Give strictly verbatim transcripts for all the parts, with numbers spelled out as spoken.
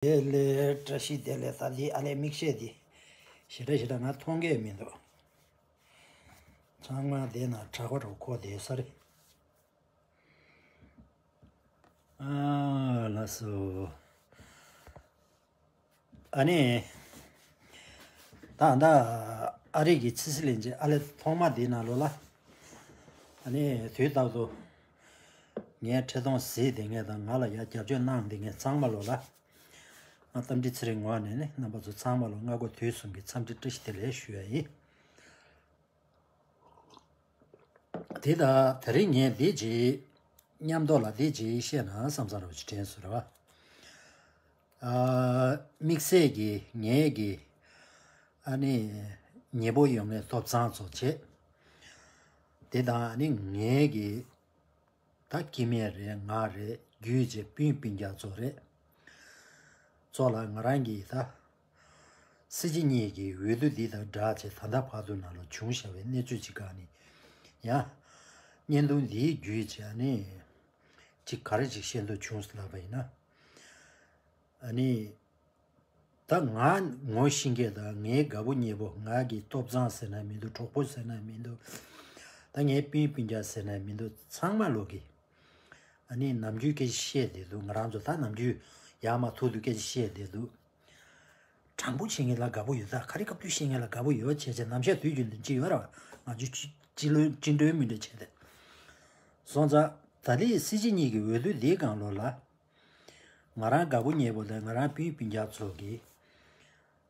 བདེ་ལེགས། བཀྲ་ཤིས་བདེ་ལེགས། ད་འདི་ཨ་ལས་མིག་ཤེལ་འདི་ཞེ་དྲག་ཞེ་དྲག་ང་མཐོང་གི་མི་འདུག་ཚང་མ་དེ་ན་དྲག་པོ་འགྲོ་ཁོ་དེ་ས་རེད། ཨ་ལགས་སོ། ཨ་ནི། ད་ད་ཨ་རི་གི་ཕྱི་སྲིད་བློན་ཆེན་ཨ་ལས་ཐོག་མ་འདི་ནང་ལོགས་ལ། ཨ་ནི་དུས་རྟག་ཏུ་ངའི་འཕྲིན་གཏོང་གཟིགས་བསྡད་མཁན་དང་ང་ལ་ཡང་རྒྱབ་སྐྱོར་གནང་བསྡད་མཁན་ཚང་མ་ལོགས་ལ། ང་རྟ་མགྲིན་ཚེ་རིང་ངོས་ནས་ནི་རྣམ་པ་ཚོ་ཚང་མ་ལ་སྔ་དགོང་དུས་གསུམ་གྱི་འཚམས་འདྲི་བཀྲ་ཤིས་བདེ་ལེགས་ཞུ་ཡ་ཡིན། དེ་ད་དེ་རིང་ངས་འདི་ཅིག་མཉམ་དུ་ལ་འདི་ཅིག་བཤད་ན་བསམ་བསམ་རོགས་ཅིག་དྲན་སོང་ར་བ། ཨ། དམིགས་བསལ་གྱི་ངས་ཀྱི་ཨ་ནི་ཉེ་པོ་ཡོང་ངས་ཐོབ་ཚང་ཚོ་བྱེད། དེ་དང་ཨ་ནི་ངས་ཀྱི་ད་སྐྱེ་དམན་རེད། ང་རེད། རྒྱུད་ཀྱི་སྤུན་སྤུན་ཀྱག་ཚོ་རེད། ཚོ་ལ་ང་རང་གིས་ད་སྲིད་སྤྱི་གཉིས་ཀྱི་འོས་བསྡུ་འདི་དང་སྦྲགས་བྱས་ད་ལྟ་བར་དུ་ནང་ལ་བྱུང་བཞག་པའི་གནས་ཚུལ་ཅིག་ག་ནི་ཡང་བརྙན་ཐུང་འདིའི་བརྒྱུད་བྱས་ནས་ཅིག་ག་རེ་ཅིག་བཤད་འདོད་བྱུང་ལབ་པ་ཡིན་ན། ཨ་ནི། ད་ང་ངོ་ཤེས་མཁན་དང་ངའི་དགའ་པོ་ཉེ་པོ། ང་གི་སྟོབས་བཟང་ཟེར་ན་མི་འདུག་གྲོགས་པོ་ཟེར་ན་མི་འདུག་ད་ངའི་སྤུན་སྤུན་ཀྱག་ཟེར་ན་མི་འདུག་ཚང་མ་ལོག་གི་ཨ་ནི་ནམ་རྒྱུན་སྐད་ཆ་བཤད་བསྡད་འདུག་ང་རང་ཚོ་ད་ནམ་རྒྱུན་ཡར་མར་ཐུག་དུས་སྐད་ཆ་བཤད་བསྡད་འདུག་དྲང་པོ་བྱེད་མཁན་ལ་དགའ་པོ་ཡོད། ད་ཁ་རི་ཁ་ཐུག་བཤད་མཁན་ལ་དགའ་པོ་ཡོད་བྱས་བྱས་ནམ་ཞག་དུས་རྒྱུན་དུ་ཅི་ཡོད་ར་བ། ང་ཚོ་ཅི་ཅི་ལོས་ཅི་འདྲའི་མི་འདྲ་བྱས་ཏེ། སོང་ཙང་ད་ལྟའི་སྲིད་སྤྱི་གཉིས་ཀྱི་འོས་བསྡུ་འདིའི་སྒང་ལོགས་ལ། ང་རང་དགའ་པོ་ཉེ་པོ་དང་ང་རང་སྤུན་སྤུན་ཀྱག་ཚོ་གིས།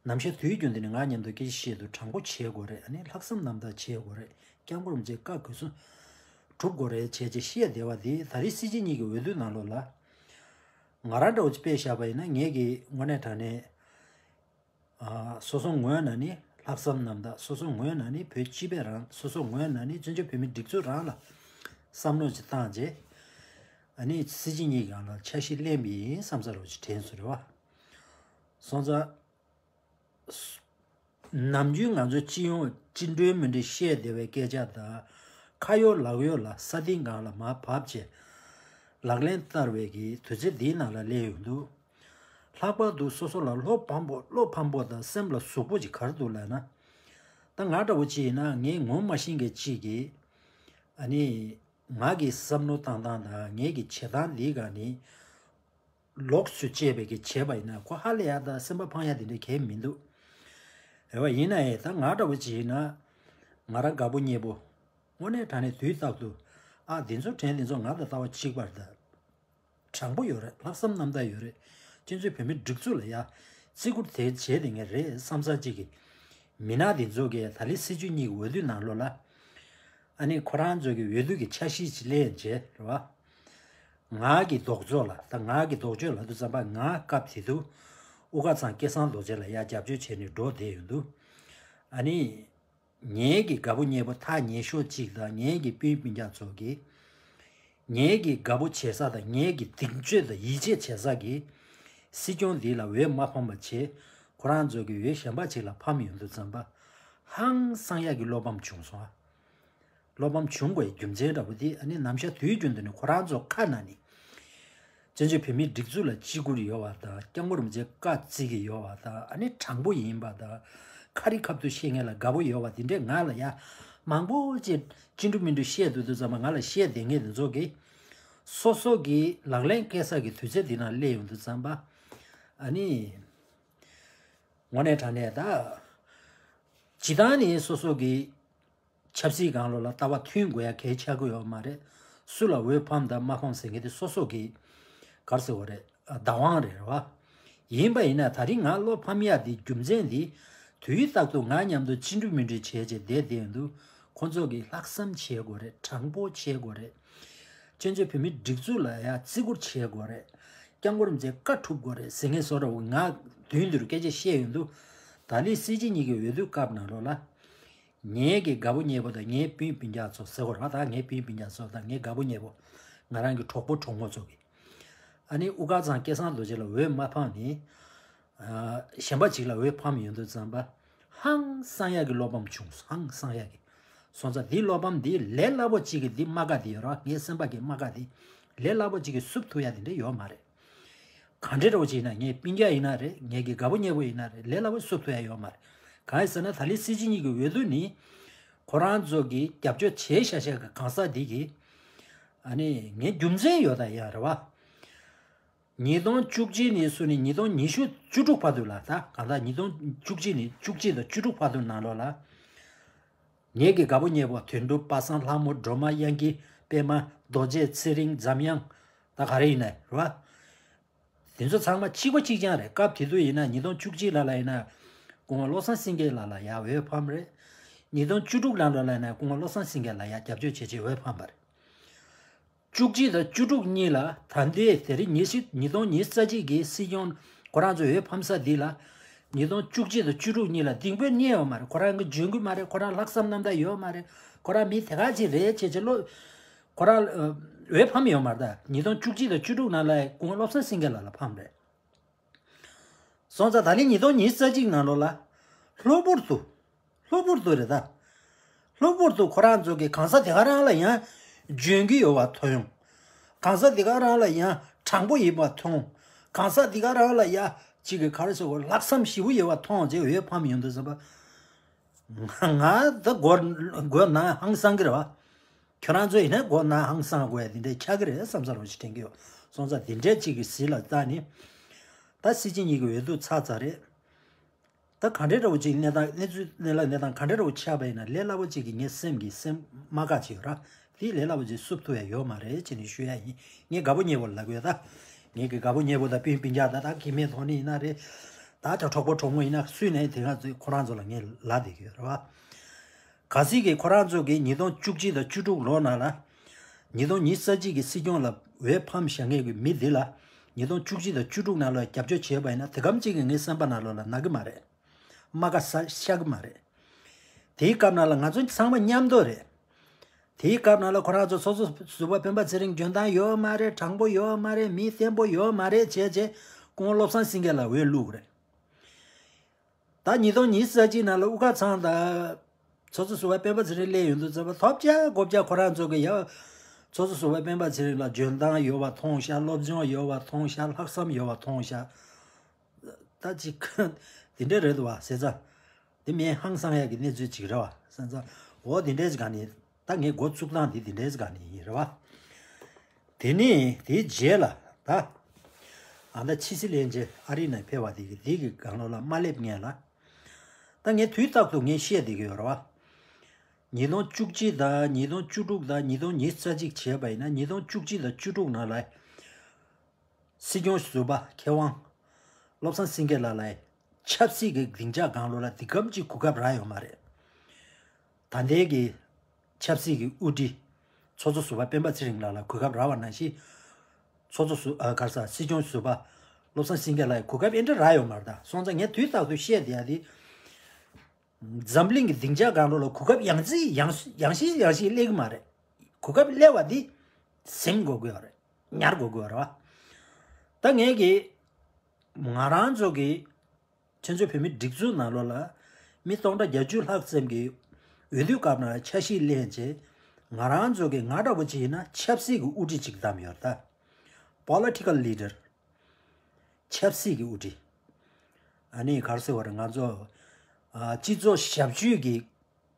ནམ་ཞག་དུས་རྒྱུན་དུ་ནི་ང་མཉམ་དུ་སྐད་ཆ་བཤད་དུས་དྲང་པོ་བྱེད་དགོས་རེད། ཨ་ནི་ལྷག་བསམ་རྣམ་དག་བྱེད་དགོས་རེད། སྐྱབས་མགོན་རིན་པོ་ཆེའི་བཀའ་གོ་སོང་སྒྲུབ་དགོས་རེད་བྱས་བྱས་བཤད་བསྡད་པ་འདི་ད་རེས་སྲིད་སྤྱི་གཉིས་ཀྱི་འོས་བསྡུ་ནང་ལོགས་ལ། ང་རང་འདྲ་བོ་ཅིག་དཔེ་བཞག་པ་ཡིན་ན་ངེད་ཀྱི་དངོས་གནས་དྲང་གནས། ཨ། སོ་སོ་ངོས་ནས་ནི་ལྷག་བསམ་རྣམ་དག་སོ་སོ་ངོས་ནས་ནི་བོད་སྤྱི་པའི་རང་། སོ་སོ་ངོས་ནས་ནི་བཙན་བྱོལ་བོད་མི་སྒྲིག་འཛུགས་རང་ལ་བསམ་བློ་ཅིག་བཏང་རྗེས། ཨ་ནི་སྲིད་སྤྱི་གཉིས་སྒང་ལ་འཆར་གཞི་ལེན་པ་ཡིན་བསམ་ས་རོགས་ཅིག་དྲན་སོང་རེད་བ། སོང་ཙང་། ནམ་རྒྱུན་ང་ཚོ་སྤྱི་ཡོངས་ཅི་འདྲའི་མི་འདྲའི་བཤད་བདེ་བའི་སྐད་ཆ་དང་། ཁ་ཡོད་ལག་ཡོད་ལ་ས་སྟེང་སྒང་ལ་མར་བབས་བྱས་ལག་ལེན་བསྟར་བའི་གི་དུས་ཚོད་འདིའི་ནང་ལ་སླེབས་ཡོང་དུས། ལྷག་པར་དུ་སོ་སོ་ལ་བློ་ཕམ་པོ་བློ་ཕམ་པོ་དང་སེམས་ལ་ཟུག་པོ་ཅིག་ག་རེ་འདུག་ལབ་ན། ད་ང་འདྲ་བོ་ཅིག་ཡིན་ན་ངས་ངོ་མ་ཤེས་མཁན་ཅིག་གིས་ཨ་ནི་ང་གི་བསམ་བློ་བཏང་སྟངས་དང་ངེད་ཀྱི་བྱེད་སྟངས་འདིའི་སྒང་ནས་ལོགས་སུ་བཅད་པའི་གི་བྱས་པ་ཡིན་ན་ཁོ་ཧ་ལས་ཡ་དང་སེམས་པ་ཕངས་ཡ་དེ་འདྲ་གང་ཡང་མི་འདུག་རེད་བ། ཡིན་ན་ཡང་ད་ང་འདྲ་བོ་ཅིག་ཡིན་ན་ང་རང་དགའ་པོ་ཉེ་པོ་དངོས་གནས་དྲང་གནས་དུས་རྟག་ཏུ་ཨ་འདི་ཚོ་དྲན་འདི་ཚོ་ང་དང་ལྟ་བ་གཅིག་པ་རེད། དྲང་པོ་ཡོད་རེད། ལྷག་བསམ་རྣམ་དག་ཡོད་རེད། སྤྱི་ཚོགས་བོད་མིའི་སྒྲིག་འཛུགས་ལ་ཡ་བརྩི་བཀུར་དེ་བྱས་དེ་ངས་རེད་བསམ་ས་གཅིག་གི་མི་སྣ་དེ་ཚོ་གིས་ད་ལི་སྲིད་བྱུས་གཉིས་ཀྱི་འོས་བསྡུ་ནང་ལོགས་ལ་ཨ་ནི་ཁོ་རང་ཚོ་གི་འོས་བསྡུ་གི་འཆར་གཞི་ཅིག་ལེན་བྱས་རེད་བ། ང་གི་ལྡོག་ཕྱོགས་ལ་ད་ང་གི་ལྡོག་ཕྱོགས་ལ་དུ་བསམ་པ་ང་སྐབས་དེ་དུ་དབུ་དཀར་ཚང་སྐལ་བཟང་རྡོ་རྗེ་ལ་ཡ་རྒྱབ་སྐྱོར་བྱས་ནས་འགྲོ་བསྡད་ཡོང་དུས་ཨ་ནི། ངེད་ཀྱི་དགའ་པོ་ཉེ་པོ་ཐག་ཉེ་ཤོས་གཅིག་དང་ངེད་ཀྱི་སྤུན་སྤུན་ཀྱག་ཚོ་གིས། ངེད་ཀྱི་དགའ་པོ་བྱེད་ས་དང་ངེད་ཀྱི་གདེང་ཚོད་དང་ཡིད་ཆེས་བྱེད་ས་གི་སྲིད་སྐྱོང་འདི་ལ་འོས་མ་ཕམ་པ་བྱས་ཁོ་རང་ཚོ་གི་འོས་གཞན་པ་ཅིག་ལ་ཕམ་ཡོང་དུས་ཙམ་པ་ཧང་སང་ཡག་གི་བློ་ཕམ་བྱུང་སོང་ཨ། བློ་ཕམ་བྱུང་དགོས་རྒྱུ་མཚན་འདྲ་པོ་འདི་ཨ་ནི་ནམ་ཞག་དུས་རྒྱུན་དུ་ནི་ཁོ་རང་ཚོ་ཁ་ནང་ནས། བཙན་བྱོལ་བོད་མིའི་སྒྲིག་འཛུགས་ལ་བརྩི་བཀུར་ཡོད་པ་དང་སྐྱབས་མགོན་རིན་པོ་ཆེའི་བཀའ་བརྩི་གི་ཡོད་པ་དང་ཨ་ནི་དྲང་པོ་ཡིན་པ་དང་ཁ་རི་ཁ་ཐུག་བཤད་མཁན་ལ་དགའ་པོ་ཡོད་པ་འདི་འདྲས་ང་ལ་ཡ་མང་པོ་ཅིག་ཅི་འགྲུབ་མི་འགྲུབ་བཤད་འདུག་དུས་ཙམ་པ་ང་ལ་བཤད་བསྡད་མཁན་དེ་ཚོ་གིས་སོ་སོ་གི་ལག་ལེན་སྐྱེལ་ས་གི་དུས་ཚོད་འདི་ནང་སླེབས་ཡོང་དུས་ཙམ་པ་ཨ་ནི་དངོས་གནས་དྲང་གནས་ད་ཇི་ལྟར་ནི་སོ་སོ་གི་ཆབ་སྲིད་སྒང་ལོགས་ལ་ལྟ་བ་མཐུན་དགོས་ཡ་གལ་ཆགས་ཀྱི་ཡོད་མ་རེད། སུ་ལ་འོས་ཕམ་དང་མ་ཕམ་ཟེར་མཁན་དེ་སོ་སོ་གི་ག་རེ་ཟེར་དགོས་རེད། བདག་དབང་རེད་རེད་བ། ཡིན་པ་ཡིན་ན་ད་རིང་ང་བློ་ཕམ་ཡ་དེ་རྒྱུ་མཚན་དེ་དུས་རྟག་ཏུ་ང་མཉམ་དུ་ཅི་འགྲུབ་མི་འགྲུབ་བྱས་བྱས་བསྡད་བསྡད་ཡོང་དུས་ཁོང་ཚོ་གིས་ལྷག་བསམ་བྱེད་དགོས་རེད། དྲང་པོ་བྱེད་དགོས་རེད། བཙན་བྱོལ་བོད་མིའི་སྒྲིག་འཛུགས་ལ་ཡ་བརྩི་བཀུར་བྱེད་དགོས་རེད། སྐྱབས་མགོན་རིན་པོ་ཆེའི་བཀའ་སྒྲུབ་དགོས་རེད་ཟེར་མཁན་བཟོ་འདྲ་བོ་ང་མདུན་དུ་སྐད་ཆ་བཤད་ཡོང་དུས་ད་ལི་སྲིད་སྤྱི་གཉིས་ཀྱི་འོས་བསྡུ་སྐབས་ནང་ལོགས་ལ། ངའི་གི་དགའ་པོ་ཉེ་པོ་དང་ངའི་སྤུན་སྤུན་ཀྱག་ཚོ་ཟེར་དགོས་རེད་བ། ད་ངའི་སྤུན་སྤུན་ཀྱག་ཚོ་དང་ངའི་དགའ་པོ་ཉེ་པོ་ང་རང་གི་གྲོགས་པོ་གྲོགས་མོ་ཚོ་གི་ཨ་ནི་དབུ་དཀར་ཚང་སྐལ་བཟང་རྡོ་རྗེ་ལ་འོས་མ་ཕམ་ནི་གཞན་པ་ཅིག་ལ་འོས་ཕམ་ཡོང་དུས་ཙམ་པ་ཧང་སང་ཡག་གི་བློ་ཕམ་བྱུང་སོང་། ཧང་སང་ཡག་གི་སོང་ཙང་འདི་བློ་ཕམ་འདི་ལས་སླ་པོ་ཅིག་གི་འདི་རྨ་ཁ་འདི་ཡོད་རེད་བ། ངའི་སེམས་པ་གི་རྨ་ཁ་འདི་ལས་སླ་པོ་ཅིག་གི་བསུབ་ཐུབ་ཡ་དེ་འདྲ་ཡོད་མ་རེད། ག་འདྲ་རོ་ཅིག་ཡིན་ན་ངའི་སྤུན་ཀྱག་ཡིན་ན་རེད། ངའི་གི་དགའ་པོ་ཉེ་པོ་ཡིན་ན་རེད། ལས་སླ་པོ་བསུབ་ཐུབ་ཡ་ཡོད་མ་རེད། གང་ཡིན་ཟེར་ན་ད་ལི་སྲིད་སྤྱི་གཉིས་ཀྱི་འོས་བསྡུ་ནི་ཁོ་རང་ཚོ་གི་རྒྱབ་སྐྱོར་བྱས་བཞག་བཞག་གི་གང་ཟག་འདི་གི་ཨ་ནི་ངའི་རྒྱུ་མཚན་ཡོད་ད་ཡ་རེད་བ། ཉིས་སྟོང་བཅུ་གཅིག་ནས་བཟུང་ནས་ཉིས་སྟོང་ཉི་ཤུ་བཅུ་དྲུག་བར་དུ་ལ་ད་གང་ལྟར་ཉིས་སྟོང་བཅུ་གཅིག་ནས་བཅུ་གཅིག་དང་བཅུ་དྲུག་བར་དུ་ནང་ལོགས་ལ། ངེད་ཀྱི་དགའ་པོ་ཉེ་པོ་དོན་གྲུབ་པ་སངས་ལྷ་མོ་སྒྲོལ་མ་དབྱངས་སྐྱིད་པད་མ་རྡོ་རྗེ་ཚེ་རིང་འཇམ་དབྱངས་ད་ག་རེ་ཡིན་ནའི་རེད་བ། དེ་ཚོ་ཚང་མ་གཅིག་པ་གཅིག་རྐྱང་རེད། སྐབས་དེ་དུས་ཡིན་ན་ཉིས་སྟོང་བཅུ་གཅིག་ལ་ལ་ཡིན་ན་སྐུ་ངོ་བློ་བཟང་སེང་གེ་ལ་ལ་ཡ་འོས་ཕམ་རེད། ཉིས་སྟོང་བཅུ་དྲུག་ལ་ལ་ལ་ཡིན་ན་སྐུ་ངོ་བློ་བཟང་སེང་གེ་ལ་ཡ་རྒྱབ་སྐྱོར་བྱེད་ཆེད་འོས་ཕམ་པ་རེད། བཅུ་གཅིག་དང་བཅུ་དྲུག་གཉིས་ལ་ད་ལྟའི་དེ་རིང་ཉི་ཤུ་ཉིས་སྟོང་ཉི་ཤུ་རྩ་གཅིག་གི་སྲིད་སྐྱོང་ཁོ་རང་ཚོ་འོས་ཕམ་ས་འདི་ལ། ཉིས་སྟོང་བཅུ་གཅིག་དང་བཅུ་དྲུག་གཉིས་ལ་གཏིང་དཔེ་རྙེད་ཡོད་མ་རེད། ཁོ་རང་གི་འཇོན་གི་མ་རེད། ཁོ་རང་ལྷག་བསམ་རྣམ་དག་ཡོད་མ་རེད། ཁོ་རང་མི་དེ་ག་ཅིག་རེད་བྱས་བྱས་ལོ། ཁོ་རང་འོས་ཕམ་ཡོད་མ་རེད། ད་ཉིས་སྟོང་བཅུ་གཅིག་དང་བཅུ་དྲུག་ནང་ལ་སྐུ་ངོ་བློ་བཟང་སེང་གེ་ལགས་ལ་ཕམ་རེད། སོང་ཙང་ད་ལན་ཉིས་སྟོང་ཉི་ཤུ་རྩ་གཅིག་ནང་ལོགས་ལ་གློ་བུར་དུ། གློ་བུར་དུ་རེད་ད། གློ་བུར་དུ་ཁོ་རང་ཚོ་གི་གང་ཟག་དེ་ག་རང་ལ་ཡང་འཇོན་གི་ཡོད་པ་མཐོང་། གང་ཟག་དེ་ག་རང་ལ་ཡང་དྲང་པོ་ཡིན་པ་མཐོང་། གང་ཟག་དེ་ག་རང་ལ་ཡང་གཅིག་གི་ག་རེ་ཟེར་དགོས། ལྷག་བསམ་ཞེ་པོ་ཡོད་པ་མཐོང་རྗེས་འོས་ཕམ་ཡོང་དུས་ཙམ་པ། ང་ད་མགོ་མགོ་ན་ཧང་སང་གི་རེད་བ། ཁྱོད་རང་ཚོ་ཡིན་ན་མགོ་ན་ཧང་སང་དགོས་ཡ་དེ་འདྲའི་ཆགས་ཀྱི་རེད་བསམ་ས་རོ་ཞིག་དྲན་གྱི་ཡོད། སོང་ཙང་དེ་འདྲའི་གཅིག་གི་ཟིལ་ལ་བཏགས་ནི། ད་སྲིད་སྤྱི་གཉིས་ཀྱི་འོས་བསྡུ་ཚར་ཚར་རེད། ད་ག་འདྲའི་འདྲ་བོ་ཅིག་གནས་སྟངས་གནས་ཚུལ་གནས་ལ་གནས་སྟངས་ག་འདྲའི་འདྲ་བོ་ཆགས་པ་ཡིན་ན་ལས་སླ་པོ་ཅིག་གིས་ངའི་སེམས་ཀྱི་སེམས་མ་དགའ་ཅིག་ཡོད་ར། དེ་ལས་སླ་པོ་ཅིག་བསུབ་ཐུབ་ཡ་ཡོད་མ་རེད་ཅེས་ནས་ཞུ་ཡ་ཡིན། ངའི་དགའ་པོ་ཉེ་པོ་ལབ་ཡོད་ད། ངའི་གི་དགའ་པོ་ཉེ་པོ་དང་སྤུན་སྤུན་ཀྱག་ད་ད་ཁྱིམ་མི་ཐོག་ནས་ཡིན་ན་རེད། ད་ད་གྲོགས་པོ་གྲོགས་མོ་ཡིན་ན་སུས་ནས་དེ་ག་ཚོད་ཁོ་རང་ཚོ་ལ་ངས་ལབ་བསྡད་ཀྱི་ཡོད་རེད་བ། གལ་སྲིད་ཀྱི་ཁོ་རང་ཚོ་གིས་ཉིས་སྟོང་བཅུ་གཅིག་དང་བཅུ་དྲུག་ལོ་ནང་ལ། ཉིས་སྟོང་ཉི་ཤུ་རྩ་གཅིག་གི་སྲིད་སྐྱོང་ལ་འོས་ཕམ་བཞག་མཁན་གྱི་མི་འདི་ལ། ཉིས་སྟོང་བཅུ་གཅིག་དང་བཅུ་དྲུག་ནང་ལ་རྒྱབ་སྐྱོར་བྱས་པ་ཡིན་ན་དེ་གམ་གཅིག་གིས་ངའི་སེམས་པ་ནང་ལོགས་ལ་ན་གི་མ་རེད། རྨ་ཁ་ས་ཤ་གི་མ་རེད། དེའི་སྐབས་ནང་ལ་ང་ཚོ་ཚང་མ་མཉམ་དུ་རེད། དེའི་སྐབས་ནང་ལ་ཁོ་རང་ཚོ་ཚོགས་གཙོ་ཟུར་པ་སྤེན་པ་ཚེ་རིང་འཇོན་ཐང་ཡོད་མ་རེད། དྲང་པོ་ཡོད་མ་རེད། མི་བརྟན་པོ་ཡོད་མ་རེད་བྱས་བྱས་སྐུ་ངོ་བློ་བཟང་སེང་གེ་ལ་འོས་བླུགས་རེད། ད་ཉིས་སྟོང་ཉི་ཤུ་རྩ་གཅིག་ནང་ལ་དབུ་དཀར་ཚང་དང་ཚོགས་གཙོ་ཟུར་པ་སྤེན་པ་ཚེ་རིང་སླེབས་ཡོང་དུས་ཙམ་པ་ཐོབ་བྱ་དགོས་བྱ་ཁོ་རང་ཚོ་གི་ཡ། ཚོགས་གཙོ་ཟུར་པ་སྤེན་པ་ཚེ་རིང་ལ་འཇོན་ཐང་ཡོད་པ་མཐོང་ཤག་སློབ་སྦྱོང་ཡོད་པ་མཐོང་ཤག་ལྷག་བསམ་ཡོད་པ་མཐོང་ཤག་ད་ཅིག་དེ་འདྲ་རེད་འདུག་བ་ཟེར་ཙང་། དེ་མིན་ཧང་སང་ཡག་གི་གནས་ཚུལ་ཅིག་རེད་བ་བསམ་ཙང་། འོ་དེ་འདྲའི་ཅིག་ག་ནས་ད་ངས་འགོ་བཙུགས་སྟངས་དེ་དེ་འདྲའི་ཅིག་ག་ནས་ཡིན་རེད་བ། དེ་ནས་དེའི་རྗེས་ལ་ད། ཨ་ད་ཕྱི་སྲིད་བློན་ཆེན་ཨ་རི་ནས་ཕེབས་པ་དེ་གི་དེ་གི་སྒང་ལོགས་ལ་མ་སླེབས་སྔོན་ལ། ད་ངས་དུས་རྟག་ཏུ་ངས་བཤད་བསྡད་ཀྱི་ཡོད་རེད་བ། ཉིས་སྟོང་བཅུ་གཅིག་དང་ཉིས་སྟོང་བཅུ་དྲུག་དང་ཉིས་སྟོང་ཉི་ཤུ་རྩ་གཅིག་བྱས་པ་ཡིན་ན་ཉིས་སྟོང་བཅུ་གཅིག་དང་བཅུ་དྲུག་ནང་ལ། སྲིད་སྐྱོང་ཟུར་པ་མཁས་དབང་བློ་བཟང་སེང་གེ་ལགས་ལ་ཆབ་སྲིད་ཀྱི་སྡིངས་ཆ་སྒང་ལོགས་ལ་འདི་གམ་གྱི་གོ་སྐབས་རག་ཡོད་མ་རེད། ད་ལྟའི་གི་ཆབ་སྲིད་ཀྱི་དབུ་ཁྲིད་ཚོགས་གཙོ་ཟུར་པ་སྤེན་པ་ཚེ་རིང་ལགས་ལ་གོ་སྐབས་རག་པ་ནང་བཞིན། ཚོགས་གཙོ་ཟུར་ཨ་ག་རེ་ཟ་སྲིད་སྐྱོང་ཟུར་པ་བློ་བཟང་སེང་གེ་ལགས་ལ་གོ་སྐབས་ཨེ་འདྲ་རག་ཡོད་མ་རེད། ད་སོང་ཙང་ངས་དུས་རྟག་ཏུ་བཤད་བསྡད་ཡ་དེ། འཛམ་གླིང་གི་སྡིངས་ཆ་སྒང་ལོགས་ལ་གོ་སྐབས་ཡང་རྩིས་ཡང་ཡང་ཤིང་ཡང་ཤིང་སླེབས་ཀྱི་མ་རེད། གོ་སྐབས་སླེབས་པ་འདི་ཟིན་དགོས་ཀྱི་ཡོད་རེད། ཉར་དགོས་ཀྱི་ཡོད་རེད་བ། ད་ངས་ཀྱི་ང་རང་ཚོ་གི་ཕྱི་ཕྱོགས་བོད་མི་སྒྲིག་འཛུགས་ནང་ལོགས་ལ་མི་སྟོང་ཕྲག་བརྒྱད་ཅུ་ལྷག་ཙམ་གྱི་འོས་བསྡུ་སྐབས་ན་འཆར་གཞི་ལེན་བྱས། ང་རང་ཚོ་གི་ང་འདྲ་པོ་ཅིག་ཡིན་ན་ཆབ་སྲིད་ཀྱི་དབུ་ཁྲིད་ཅིག་བདམས་ཡོད་ད། Political leader། ཆབ་སྲིད་ཀྱི་དབུ་ཁྲིད། ཨ་ནི་ག་རེ་ཟེར་བ་རེད། ང་ཚོ་ཨ་སྤྱི་ཚོགས་ཞབས་ཞུའི་གི་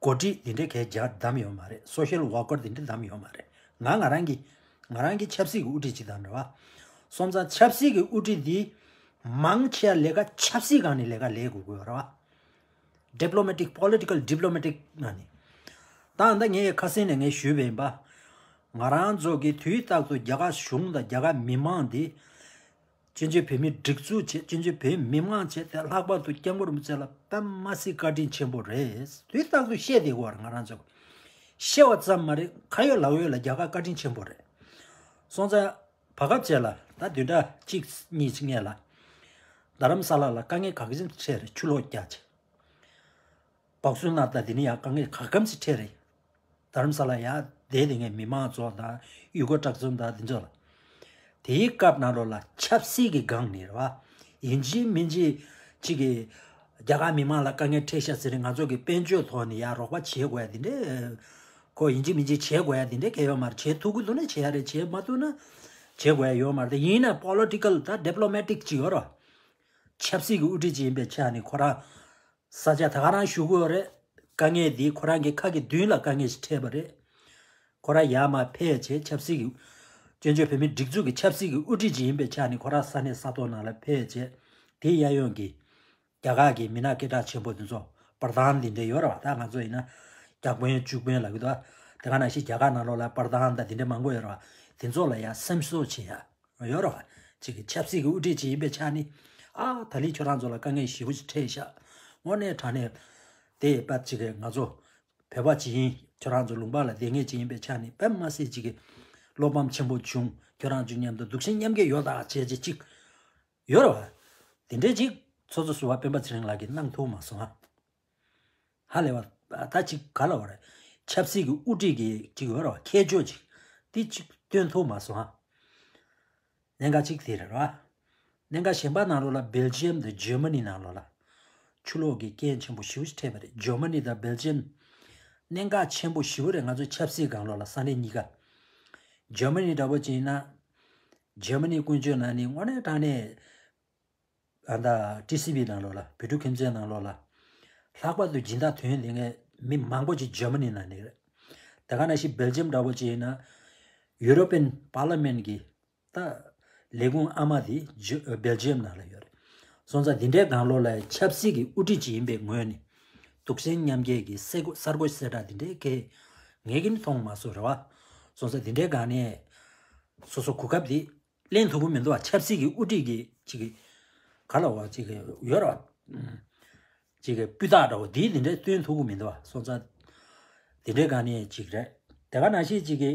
འགོ་ཁྲིད་དེ་འདྲ་གས་རྒྱ་བདམས་ཡོད་མ་རེད། Social worker་དེ་འདྲ་བདམས་ཡོད་མ་རེད། ང་ང་རང་གི་ང་རང་གི་ཆབ་སྲིད་ཀྱི་དབུ་ཁྲིད་ཅིག་བདམས་རེད་བ། སོང་ཙང་ཆབ་སྲིད་ཀྱི་དབུ་ཁྲིད་འདི་མང་ཆེ་བ་ལས་ཀ་ཆབ་སྲིད་སྒང་ནས་ལས་ཀ་ལས་དགོས་ཀྱི་ཡོད་རེད་བ། Diplomatic, political diplomatic ནང་ནས། ད་ད་ངས་ཁ་སང་ནས་ངས་ཞུས་པ་ཡིན་པ། ང་རང་ཚོ་གི་དུས་རྟག་ཏུ་རྒྱ་གར་གཞུང་དང་རྒྱ་གར་མི་མང་འདི། སྤྱི་ཕྱོགས་བོད་མིའི་སྒྲིག་འཛུགས་བྱས། སྤྱི་ཕྱོགས་བོད་མི་མང་བྱས་ཏེ་ལྷག་པར་དུ་སྐྱབས་མགོན་རིན་པོ་ཆེ་ལ་དཔེ་མ་སྲིད་བཀའ་དྲིན་ཆེན་པོ་རེད། དུས་རྟག་ཏུ་བཤད་བསྡད་ཀྱི་ཡོད་རེད། ང་རང་ཚོ་བཤད་པ་ཙམ་མ་རེད། ཁ་ཡོད་ལག་ཡོད་ལ་རྒྱ་གར་བཀའ་དྲིན་ཆེན་པོ་རེད། སོང་ཙང་བར་སྐབས་བྱས་ལ་ད་བདུན་ཕྲག་གཅིག་གཉིས་སྔོན་ལ་རྡ་རམ་ས་ལ་ལ་དཀའ་ངལ་ག་གེ་ཅིག་འཕྲད་རེད། ཆུ་ལོག་རྒྱག་བྱས། བག་སུ་ན་ད་དེ་ནི་ཡང་དཀའ་ངལ་ག་གམ་ཞིག་འཕྲད་རེད། རྡ་རམ་ས་ལ་ཡ་བསྡད་དེ་ངས་མི་མང་ཚོ་དང་ཡུལ་སྐོར་གྲགས་འཛོམས་དང་དེ་ཚོ་ལ། དེའི་སྐབས་ནང་ལོགས་ལ་ཆབ་སྲིད་ཀྱི་སྒང་ནས་རེད་བ། ཡིན་གཅིག་མིན་གཅིག་གཅིག་གི་རྒྱ་གར་མི་མང་ལ་དཀའ་ངལ་འཕྲད་ཤག་ཟེར་ནས་ང་ཚོ་གི་དཔལ་འབྱོར་ཐོག་ནས་ཡ་རོགས་པ་བྱེད་དགོས་ཡ་དེ་འདྲས། ཁོ་ཡིན་གཅིག་མིན་གཅིག་བྱེད་དགོས་ཡ་དེ་འདྲས་གལ་ཡོད་མ་རེད། བྱེད་ཐུབ་ཀྱི་འདུག་ན་བྱེད་ཡ་རེད། བྱེད་མ་ཐུབ་ན་ བྱེད་དགོས་ཡ་ཡོད་མ་རེད། དེ་ཡིན་ན་པོ་ལི་ཊི་ཀལ་དང་ཌི་པི་ལོ་མེ་ཊིག་ཅིག་ཡོད་རེད་བ། ཆབ་སྲིད་ཀྱི་དབུ་ཁྲིད་ཅིག་ཡིན་པའི་ཆ་ནས་ཁོ་རང་ས་ཆ་ད་ག་རང་བཞུགས་ཀྱི་ཡོད་རེད། དཀའ་ངལ་འདི་ཁོ་རང་གི་ཁ་གི་མདུན་ལ་དཀའ་ངལ་ཞིག་འཕྲད་པ་རེད། ཁོ་རང་ཡར་མར་ཕེབས་བྱས་ཆབ་སྲིད་ཀྱི་བཙན་བྱོལ་བོད་མིའི་སྒྲིག་འཛུགས་ཀྱི་ཆབ་སྲིད་ཀྱི་དབུ་ཁྲིད་ཅིག་ཡིན་པའི་ཆ་ནས་ཁོ་རང་ས་གནས་ས་ཐོག་ནང་ལ་ཕེབས་བྱས་དེ་གཡས་གཡོན་གྱི་རྒྱ་གར་གྱི་མི་སྣ་སྐད་གྲགས་ཆེན་པོ་དེ་ཚོ་པར་དང་འདི་འདྲ་ཡོད་རེད་བ། ད་ང་ཚོ་ཡིན་ན་རྒྱ་དཔོན་བཅུ་དཔོན་ལབ་ཀྱི་འདུག་དེ་ག་ནང་བཞིན་རྒྱ་གར་ནང་ལོགས་ལ་པར་དང་དང་དེ་འདྲ་མང་པོ་ཡོད་རེད་བ། དེ་ཚོ་ལ་ཡང་སེམས་གསོ་བྱེད་ཡ་ཡོད་རེད་བ། ཅིག་གི་ཆབ་སྲིད་ཀྱི་དབུ་ཁྲིད་ཅིག་ཡིན་པའི་ཆ་ནས་ཨ་ད་ལི་ཁྱོད་རང་ཚོ་ལ་དཀའ་ངལ་ཞེ་པོ་ཅིག་འཕྲད་ཤག་དངོས་གནས་དྲང་གནས་དེ་པ་ཅིག་གི་ང་ཚོ་བོད་པ་ཅིག་ཡིན། ཁྱོད་རང་ཚོ་ལུང་པ་ལ་བསྡད་མཁན་ཅིག་ཡིན་པའི་ཆ་ནས་དཔེ་མ་སྲིད་ཅིག་གི་བློ་ཕམ་ཆེན་པོ་བྱུང་། ཁྱོད་རང་ཚོ་མཉམ་དུ་སྡུག་ཅག་མཉམ་སྐྱེད་ཡོད་ད་བྱས་བྱས་ཅིག་ཡོད་རེད་བ། དེ་འདྲའི་ཅིག་ཚོགས་གཙོ་ཟུར་པ་སྤེན་པ་ཚེ་རིང་ལགས་ཀྱིས་གནང་ཐུབ་མ་སོང་ཨ། ཧ་ལས་བ། ད་ཅིག་ག་ལ་བ་རེད། ཆབ་སྲིད་ཀྱི་དབུ་ཁྲིད་ཀྱི་ཅིག་ཡོད་རེད་བ། ཁྱད་ཆོས་ཅིག་དེ་ཅིག་སྟོན་ཐུབ་མ་སོང་ཨ། གནད་འགག་གཅིག་དེ་རེད་བ། གནད་འགག་གཞན་པ་ནང་ལོགས་ལ་སྦེལ་ཇི་ཡམ་དང་ཇར་མ་ནི་ནང་ལོགས་ལ་ཆུ་ལོག་གི་རྐྱེན་ཆེན་པོ་ཞེ་པོ་ཞིག་འཕྲད་པ་རེད། ཇར་མ་ནི་དང་སྦེལ་ཇི་ཡམ་གནད་འགག་ཆེན་པོ་ཞེ་པོ་རེད། ང་ཚོའི་ཆབ་སྲིད་སྒང་ལོགས་ལ་ས་གནས་གཉིས་ཀ། ཇར་མ་ནི་འདྲ་པོ་ཅིག་ཡིན་ན། ཇར་མ་ནི་ཀུན་སྤྱོད་ནང་ནས་དངོས་གནས་དྲང་གནས་ཨ་ད་ཊི་སི་བི་ནང་ལོགས་ལ་བོད་ཕྲུག་ཁྱིམ་མཚེས་ནང་ལོགས་ལ་ལྷག་པར་དུ་སྦྱིན་བདག་དོན་ལེན་མཁན་མི་མང་པོ་ཅིག་ཇར་མ་ནི་ནང་ནས་རེད། དེ་ག་ནང་བཞིན་སྦེལ་ཇི་ཡམ་འདྲ་པོ་ཅིག་ཡིན་ན་ཡུ་རོ་པན་པར་ལི་མེན་གྱི་ད་ལས་ཁུངས་ཨ་མ་དེ་ཇི་སྦེལ་ཇི་ཡམ་ནང་ལ་ཡོད་རེད། སོང་ཙང་འདི་འདྲའི་སྒང་ལོགས་ལ་ཆབ་སྲིད་ཀྱི་དབུ་ཁྲིད་ཅིག་ཡིན་པའི་ངོས་ནས་སྡུག་ཅག་མཉམ་སྐྱེད་ཀྱི་སེ་གོ་གསར་འགོད་གསལ་བསྒྲགས་འདི་འདྲའི་གལ་ངས་ཀྱིས་མཐོང་མ་སོང་རེད་བ། སོང་ཙང་འདི་འདྲའི་སྒང་ནས་སོ་སོ་གོ་སྐབས་འདི་ལེན་ཐུབ་ཀྱི་མི་འདུག་བ། ཆབ་སྲིད་ཀྱི་དབུ་ཁྲིད་ཀྱི་ཅིག་གི་ག་ལ་བ་ཅིག་གི་ཡོད་རེད་བ། ཅིག་གི་སྤུས་དག་འདྲ་བོ་འདི་འདི་འདྲའི་སྟོན་ཐུབ་ཀྱི་མི་འདུག་བ། སོང་ཙང་འདི་འདྲའི་སྒང་ནས་ཅིག་རེད། དེ་ག་ནང་བཞིན་ཅིག་གི་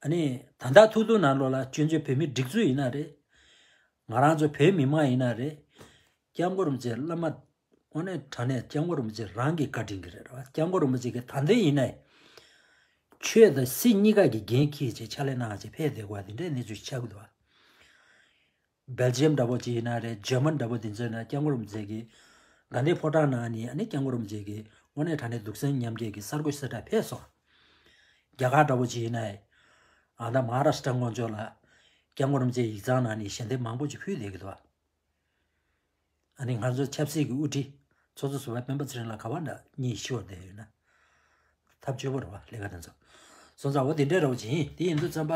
ཨ་ནི་ད་ལྟ་ཐུག་ཐུག་ནང་ལོགས་ལ་སྤྱི་འཐུས་བོད་མི་སྒྲིག་འཛུགས་ཡིན་ན་རེད། ང་རང་ཚོ་བོད་མི་མང་ཡིན་ན་རེད། སྐྱབས་མགོན་རིན་པོ་ཆེ་བླ་མ་དངོས་གནས་དྲང་གནས་སྐྱབས་མགོན་རིན་པོ་ཆེ་རང་གིས་བཀའ་དྲིན་གྱི་རེད་བ། སྐྱབས་མགོན་རིན་པོ་ཆེ་གིས་ད་ལྟ་ཡིན་ན་ཆོས་དང་སྲིད་གཉིས་ཀ་གི་འགན་འཁྱེར་བྱས་ཕྱག་ལས་གནང་བྱས་ཕེབས་བསྡད་དགོས་པ་དེ་འདྲའི་གནས་ཚུལ་ཆགས་ཀྱི་འདུག་བ། སྦེལ་ཇི་ཡམ་འདྲ་པོ་ཅིག་ཡིན་ན་རེད། ཇར་མན་འདྲ་པོ་དེ་ཚོ་ཡིན་ན་སྐྱབས་མགོན་རིན་པོ་ཆེ་གིས་དགའ་ལྡན་ཕོ་བྲང་ནང་ནས་ཨ་ནི་སྐྱབས་མགོན་རིན་པོ་ཆེ་གིས་དངོས་གནས་དྲང་གནས་སྡུག་ཅག་མཉམ་སྐྱེད་ཀྱི་གསར་འགོད་གསལ་བསྒྲགས་ཕེབས་སོང་། རྒྱ་གར་འདྲ་པོ་ཅིག་ཡིན་ན་ཨ་ད་མ་ཧཱ་རཱཤ་ཊ་ཀོང་ཇོ་ལ་སྐྱབས་མགོན་རིན་པོ་ཆེ་ཡིག་ཚང་ནང་ནས་ཞལ་འདེབས་མང་པོ་ཅིག་ཕུལ་བསྡད་ཀྱི་འདུག་བ། ཨ་ནི་ང་ཚོ་ཆབ་སྲིད་ཀྱི་དབུ་ཁྲིད་ཚོགས་གཙོ་ཟུར་པ་སྤེན་པ་ཚེ་རིང་ལགས་ག་པར་འདྲ་གཉིད་ཤོར་བསྡད་ཡོད་ན། ཐབས་སྐྱོ་པོ་རེད་བ་ལས་ཀ་དེ་ཚོ། སོང་ཙང་འོ་དེ་འདྲའི་རེད་བ་ཅིག་ཡིན། དེ་ཡིན་དུས་ཙམ་པ།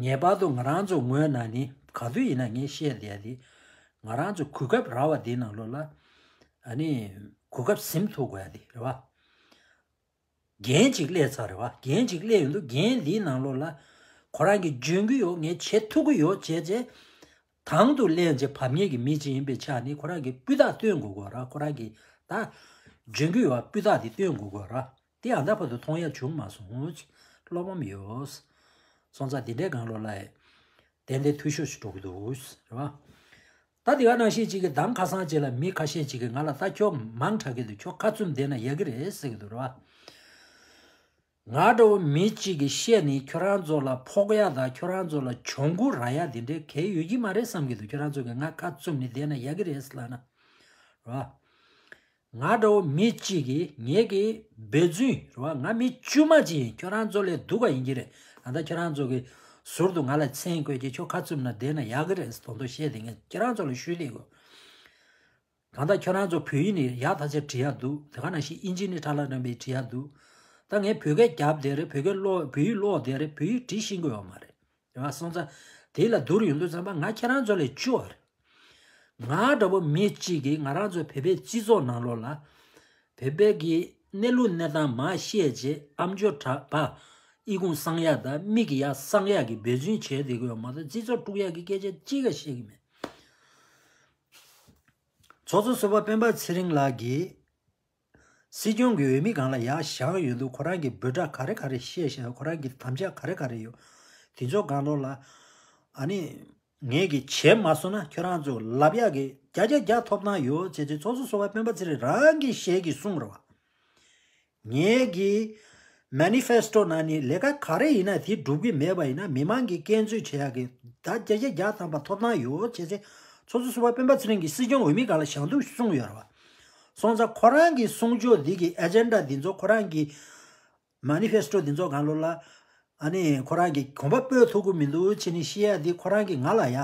ངེས་པར་དུ་ང་རང་ཚོ་ངོས་ནས་ནི་ག་དུས་ཡིན་ན་ངས་བཤད་བསྡད་ཡ་དེ། ང་རང་ཚོ་གོ་སྐབས་རག་པ་དེའི་ནང་ལོགས་ལ། ཨ་ནི་གོ་སྐབས་ཟིན་ཐུབ་དགོས་ཡ་དེ་རེད་བ། འགན་ཅིག་སླེབས་ཚར་རེད་བ། འགན་ཅིག་སླེབས་ཡོང་དུས་འགན་འདིའི་ནང་ལོགས་ལ་ཁོ་རང་གིས་འཇོན་གྱི་ཡོད། ངས་བྱེད་ཐུབ་ཀྱི་ཡོད་བྱས་བྱས། དང་དུ་ལེན་བྱེད་བབ་ངེས་ཀྱི་མི་ཅིག་ཡིན་པའི་ཆ་ནས་ཁོ་རང་གིས་སྤུས་དག་སྟོན་དགོས་དགོས་ར། ཁོ་རང་གིས་ད་འཇོན་གྱི་ཡོད་པ་སྤུས་དག་དེ་སྟོན་དགོས་དགོས་ར། དེ་ཨ་ད་བར་དུ་མཐོང་ཡ་བྱུང་མ་སོང་། བློ་ཕམ་ཡོད། སོང་ཙང་འདི་འདྲའི་སྒང་ལོགས་ལ་ཏན་ཏན་འཐུས་ཤོར་ཞིག་འགྲོ་གི་འདུག་རེད་བ། ད་དེ་ག་ནང་བཞིན་གཅིག་གིས་གདམ་ཁ་སང་གཅིག་ལ་མི་ཁ་ཤས་གཅིག་གིས་ང་ལ་ད་ཁྱོད་མང་དྲགས་ཀྱི་འདུག་ཁྱོད་ཁ་བཙུམ་བསྡད་ན་ཡག་གི་རེད་ཟེར་གྱི་འདུག་རེད་བ། ང་འདྲ་བོ་མི་གཅིག་གིས་བཤད་ནས་ཁྱོད་རང་ཚོ་ལ་ཕོག་ཡ་དང་ཁྱོད་རང་ཚོ་ལ་གྱོང་གུན་རག་ཡ་དེ་འདྲའི་གལ་ཡོད་ཀྱི་མ་རེད་བསམ་གྱི་འདུག་ཁྱོད་རང་ཚོ་གིས་ང་ཁ་བཙུམ་ནས་བསྡད་ན་ཡག་གི་རེད་ལབ་ན། རེད་བ། ང་འདྲ་བོ་མི་གཅིག་གིས་ངེད་ཀྱི་འབད་བརྩོན་རེད་བ། ང་མི་དཀྱུས་མ་གཅིག་ཡིན། ཁྱོད་རང་ཚོ་ལས་སྡུག་ག་ཡིན་གྱི་རེད། ད་ལྟ་ཁྱོད་རང་ཚོ་གི་ཟུར་དུ་ང་ལ་མཚན་བཀོད་ཀྱི་ཁྱོད་ཁ་བཙུམ་ན་བསྡད་ན་ཡག་གི་རེད་ཟེར་དོན་དུ་བཤད་དེ་ངས་ཁྱོད་རང་ཚོ་ལ་ཞུས་ལེ་གོ། གང་ལྟར་ཁྱོད་རང་ཚོ་བོད་ཡིག་ནི་ཡག་ཐག་ཆོད་བྲིས་ཡག་འདུག་དེ་ག་ནང་བཞིན་ཨིན་ཇི་ནི་ཁྲ་ལ་འགྲམ་པའི་བྲིས་ཡག་འདུག་ད་ངས་བོད་སྐད་རྒྱབ་བསྡད་རེད། བོད་སྐད་ཀློག་བོད་ཡིག་ཀློག་བསྡད་རེད། བོད་ཡིག་འབྲི་ཤེས་ཀྱི་ཡོད་མ་རེད། རེད་བ། སོང་ཙང་དེ་ལ་བསྡུར་ཡོང་དུས་ཙམ་པ་ང་ཁྱེད་རང་ཚོ་ལས་སྐྱོ་བ་རེད། ང་འདྲ་པོ་མི་གཅིག་གིས་ང་རང་ཚོ་བོད་པའི་སྤྱི་ཚོགས་ནང་ལོགས་ལ་བོད་པའི་གི་གནས་ལུགས་གནས་སྟངས་མར་བཤད་རྗེས་ཨམ་ཅོག་དྲ་པ་ཨི་ཁུང་གསང་ཡག་དང་མིག་གི་ཡག་གསང་ཡག་གི་འབད་བརྩོན་བྱས་བསྡད་ཀྱི་ཡོད་མ་གཏོགས་སྤྱི་ཚོགས་དཀྲུག་ཡག་གི་སྐད་ཆ་གཅིག་ཀྱང་བཤད་ཀྱི་མེད། ཚོགས་གཙོ་ཟུར་པ་སྤེན་པ་ཚེ་རིང་ལགས་ཀྱིས་སྲིད་སྐྱོང་གི་འོས་མི་སྒང་ལ་ཡར་བཞེངས་ཡོང་དུས་ཁོ་རང་གིས་འབོད་སྒྲ་ག་རེ་ག་རེ་བཤད་བཞག་ཁོ་རང་གི་དམ་བཅའ་ག་རེ་ག་རེ་ཡོད། དེ་ཚོ་སྒང་ལོགས་ལ་ཨ་ནི་ངས་ཀྱིས་བྱས་མ་སོང་ན་ཁྱོད་རང་ཚོ་ལབ་ཡག་གི་བརྒྱ་ཆ་བརྒྱ་ཐོབ་ཐང་ཡོད་ཅེས་ཅེས་ཚོགས་གཙོ་ཟུར་པ་སྤེན་པ་ཚེ་རིང་རང་གི་ཞལ་གྱིས་གསུངས་རེད་བ། ངེད་ཀྱི་མེ་ནི་ཕེ་སི་ཊོ་ནང་ནས་ལས་ཀ་ག་རེ་ཡིན་ན་དེ་སྒྲུབ་ཀྱི་མེད་པ་ཡིན་ན་མི་མང་གིས་སྐྱོན་འཛུགས་བྱེད་ཡག་གི་ད་བརྒྱ་ཆ་བརྒྱ་ཐམ་པ་ཐོབ་ཐང་ཡོད་བྱས་ཚེ་ཚོགས་གཙོ་ཟུར་པ་སྤེན་པ་ཚེ་རིང་གིས་སྲིད་སྐྱོང་འོས་མི་སྒང་ལ་བཞེངས་དུས་གསུངས་ཡོད་རེད་བ། སོང་ཙང་ཁོ་རང་གི་གསུང་ཆོས་འདི་གི་ཨེ་ཇེན་ཌ་འདི་ཚོ་ཁོ་རང་གི་མེ་ནི་ཕེ་སི་ཊོ་འདི་ཚོ་སྒང་ལོགས་ལ་ ཨ་ནི་ཁོ་རང་གིས་གོམ་པ་སྤོས་ཐུབ་ཀྱི་མི་འདུག་བྱས་ནས་བཤད་ཡ་འདི་ཁོ་རང་གིས་ང་ལ་ཡ་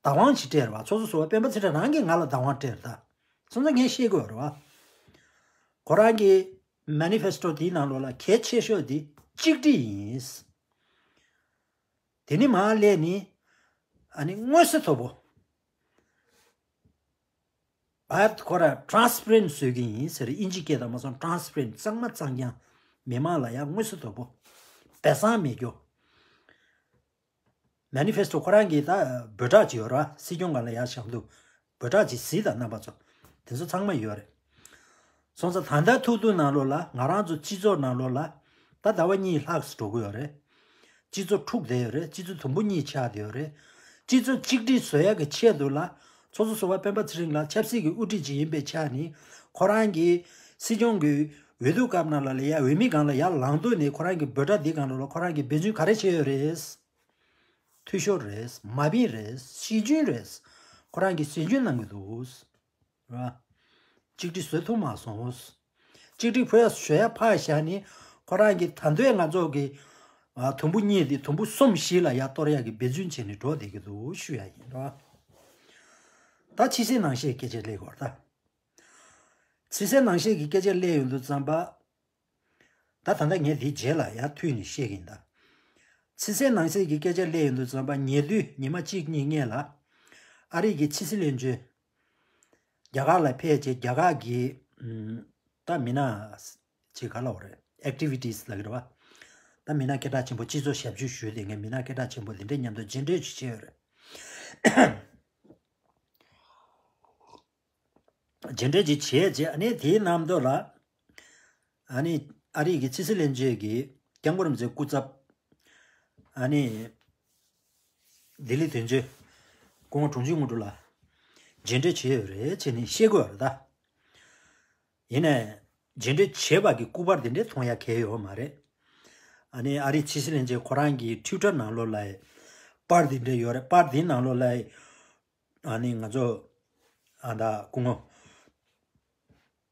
བདག་དབང་ཞིག་སྤྲད་རེད་བ། ཚོགས་གཙོ་ཟུར་པ་སྤེན་པ་ཚེ་རིང་རང་གིས་ང་ལ་བདག་དབང་སྤྲད་རེད་ད། སོང་ཙང་ངས་བཤད་དགོས་རེད་བ། ཁོ་རང་གི་མེ་ནི་ཕེ་སི་ཊོ་དེའི་ནང་ལོགས་ལ་གལ་ཆེ་ཤོས་དེ་གཅིག་སྒྲིལ་ཡིན། དེ་ནི་མར་སླེབས་ནི་ཨ་ནི་མངོན་གསལ་དོད་པོ། བར་ཁོ་ར་ཊ་རན་སི་པེ་རེན་ཊི་བཟོ་གི་ཡིན་ཟེར། དབྱིན་ཇི་སྐད་དང་མ་སོང་། ཊ་རན་སི་པེ་རེན་ཊི་གཙང་མ་གཙང་རྐྱང་། མི་མང་ལ་ཡང་མངོན་གསལ་དོད་པོ། སྦས་གསང་མེད་རྒྱུ། མེ་ནི་ཕེ་སི་ཊོ་ཁོ་རང་གིས་ད་འབོད་སྒྲ་ཅིག་ཡོད་ར། སྲིད་སྐྱོང་སྒང་ལ་ཡར་བཞག་འདུག་འབོད་སྒྲ་ཅིག་གཟིགས་དང་རྣམ་པ་ཚོ། དེ་ཚོ་ཚང་མ་ཡོད་རེད། སོང་ཙང་ད་ལྟ་ཐུག་ཐུག་ནང་ལོགས་ལ་ང་རང་ཚོ་སྤྱི་ཚོགས་ནང་ལོགས་ལ་ད་ཟླ་བ་གཉིས་ལྷག་ཙམ་འགྲོ་གི་ཡོད་རེད། སྤྱི་ཚོགས་འཁྲུག་བསྡད་ཡོད་རེད། སྤྱི་ཚོགས་དུམ་བུ་གཉིས་ཆགས་བསྡད་ཡོད་རེད། སྤྱི་ཚོགས་གཅིག་སྒྲིལ་བཟོ་ཡག་གི་ཆེད་དུ་ལ་ཚོགས་གཙོ་ཟུར་པ་སྤེན་པ་ཚེ་རིང་ལགས་ཆབ་སྲིད་ཀྱི་དབུ་ཁྲིད་ཅིག་ཡིན་པའི་ཆ་ནས་ཁོ་རང་གིས་སྲིད་སྐྱོང་གི་འོས་བསྡུ་སྐབས་ནང་ལ་ལ་ཡ་འོས་མི་སྒང་ལ་ཡར་ལངས་དུས་ནས་ཁོ་རང་གི་འབོད་སྒྲ་འདི་སྒང་ལ་ལ་ཁོ་རང་གིས་འབད་བརྩོན་ག་རེ་བྱས་ཡོད་རེད། འཐུས་ཤོར་རེད། མ་ཕན་རེད། ཞེ་ཆུན་རེད། ཁོ་རང་གིས་ཞེ་ཆུན་གནང་གི་འདུག་ར། གཅིག་སྒྲིལ་བཟོ་ཐུབ་མ་སོང་། གཅིག་སྒྲིལ་ཕུལ་ཡ་བཟོ་ཡ་ཕར་བཞག་ནས་ཁོ་རང་གིས་ད་འདོད་ང་ཚོ་གི་ཨ་དུམ་བུ་གཉིས་དེ་དུམ་བུ་གསུམ་བཞི་ལ་ཡར་གཏོར་ཡ་གི་འབད་བརྩོན་བྱས་ནས་འགྲོ་བསྡད་ཀྱི་འདུག་ཞུ་ཡ་ཡིན་ར། ད་ཕྱི་གསལ་ནང་གསལ་སྐད་ཆ་སླེབས་དགོས་ར་ད། ཕྱི་གསལ་ནང་གསལ་གྱི་སྐད་ཆ་སླེབས་ཡོང་དུས་ཙམ་པ། ད་ད་ལྟ་ངས་འདིའི་རྗེས་ལ་ཡར་མཐུད་ནས་བཤད་ཀྱིན་གདའ། ཕྱི་གསལ་ནང་གསལ་གྱི་སྐད་ཆ་སླེབས་ཡོང་དུས་ཙམ་པ་ཉེ་དུས་ཉི་མ་གཅིག་གཉིས་སྔོན་ལ་ཨ་རི་གི་ཕྱི་སྲིད་བློན་ཆེན་རྒྱ་གར་ལ་ཕེབས་རྗེས་རྒྱ་གར་གྱི་ཨམ་ད་མི་སྣ་ཅིག་ག་ལབ་དགོས་རེད། ཨེག་ཊི་བི་ཊི་སི་ལབ་ཀྱི་རེད་བ། ད་མི་སྣ་སྐད་གྲགས་ཆེན་པོ་སྤྱི་ཚོགས་ཞབས་ཞུ་ཞུས་ཏེ་ངས་མི་སྣ་སྐད་གྲགས་ཆེན་པོ་འདི་འདྲའི་མཉམ་དུ་མཇལ་འཕྲད་ཅིག་བྱས་ཡོད་རེད། མཇལ་འཕྲད་ཅིག་བྱས་རྗེས་ཨ་ནི་དེའི་ནང་དུ་ལ་ཨ་ནི་ཨ་རི་གི་ཕྱི་སྲིད་བློན་ཆེན་གྱིས་སྐྱབས་མགོན་རིན་པོ་ཆེའི་སྐུ་ཚབ་ཨ་ནི་ལྡི་ལི་དོན་གཅོད་སྐུ་ངོ་དྲུང་ཆེ་དངོས་གྲུབ་ལགས་མཇལ་འཕྲད་བྱས་ཡོད་རེད་བྱས་ནས་བཤད་དགོས་རེད་ད། ཡིན་ནའི་མཇལ་འཕྲད་བྱས་པ་གི་སྐུ་པར་དེ་འདྲས་མཐོང་ཡ་གལ་ཡོད་མ་རེད། ཨ་ནི་ཨ་རིའི་ཕྱི་སྲིད་བློན་ཆེན་ཁོ་རང་གི་ཊུའི་ཊར་ནང་ལོགས་ལ་པར་དེ་འདྲས་ཡོད་རེད། པར་དེའི་ནང་ལོགས་ལ་ཨ་ནི་ང་ཚོ་ཨ་ད་སྐུ་ངོ་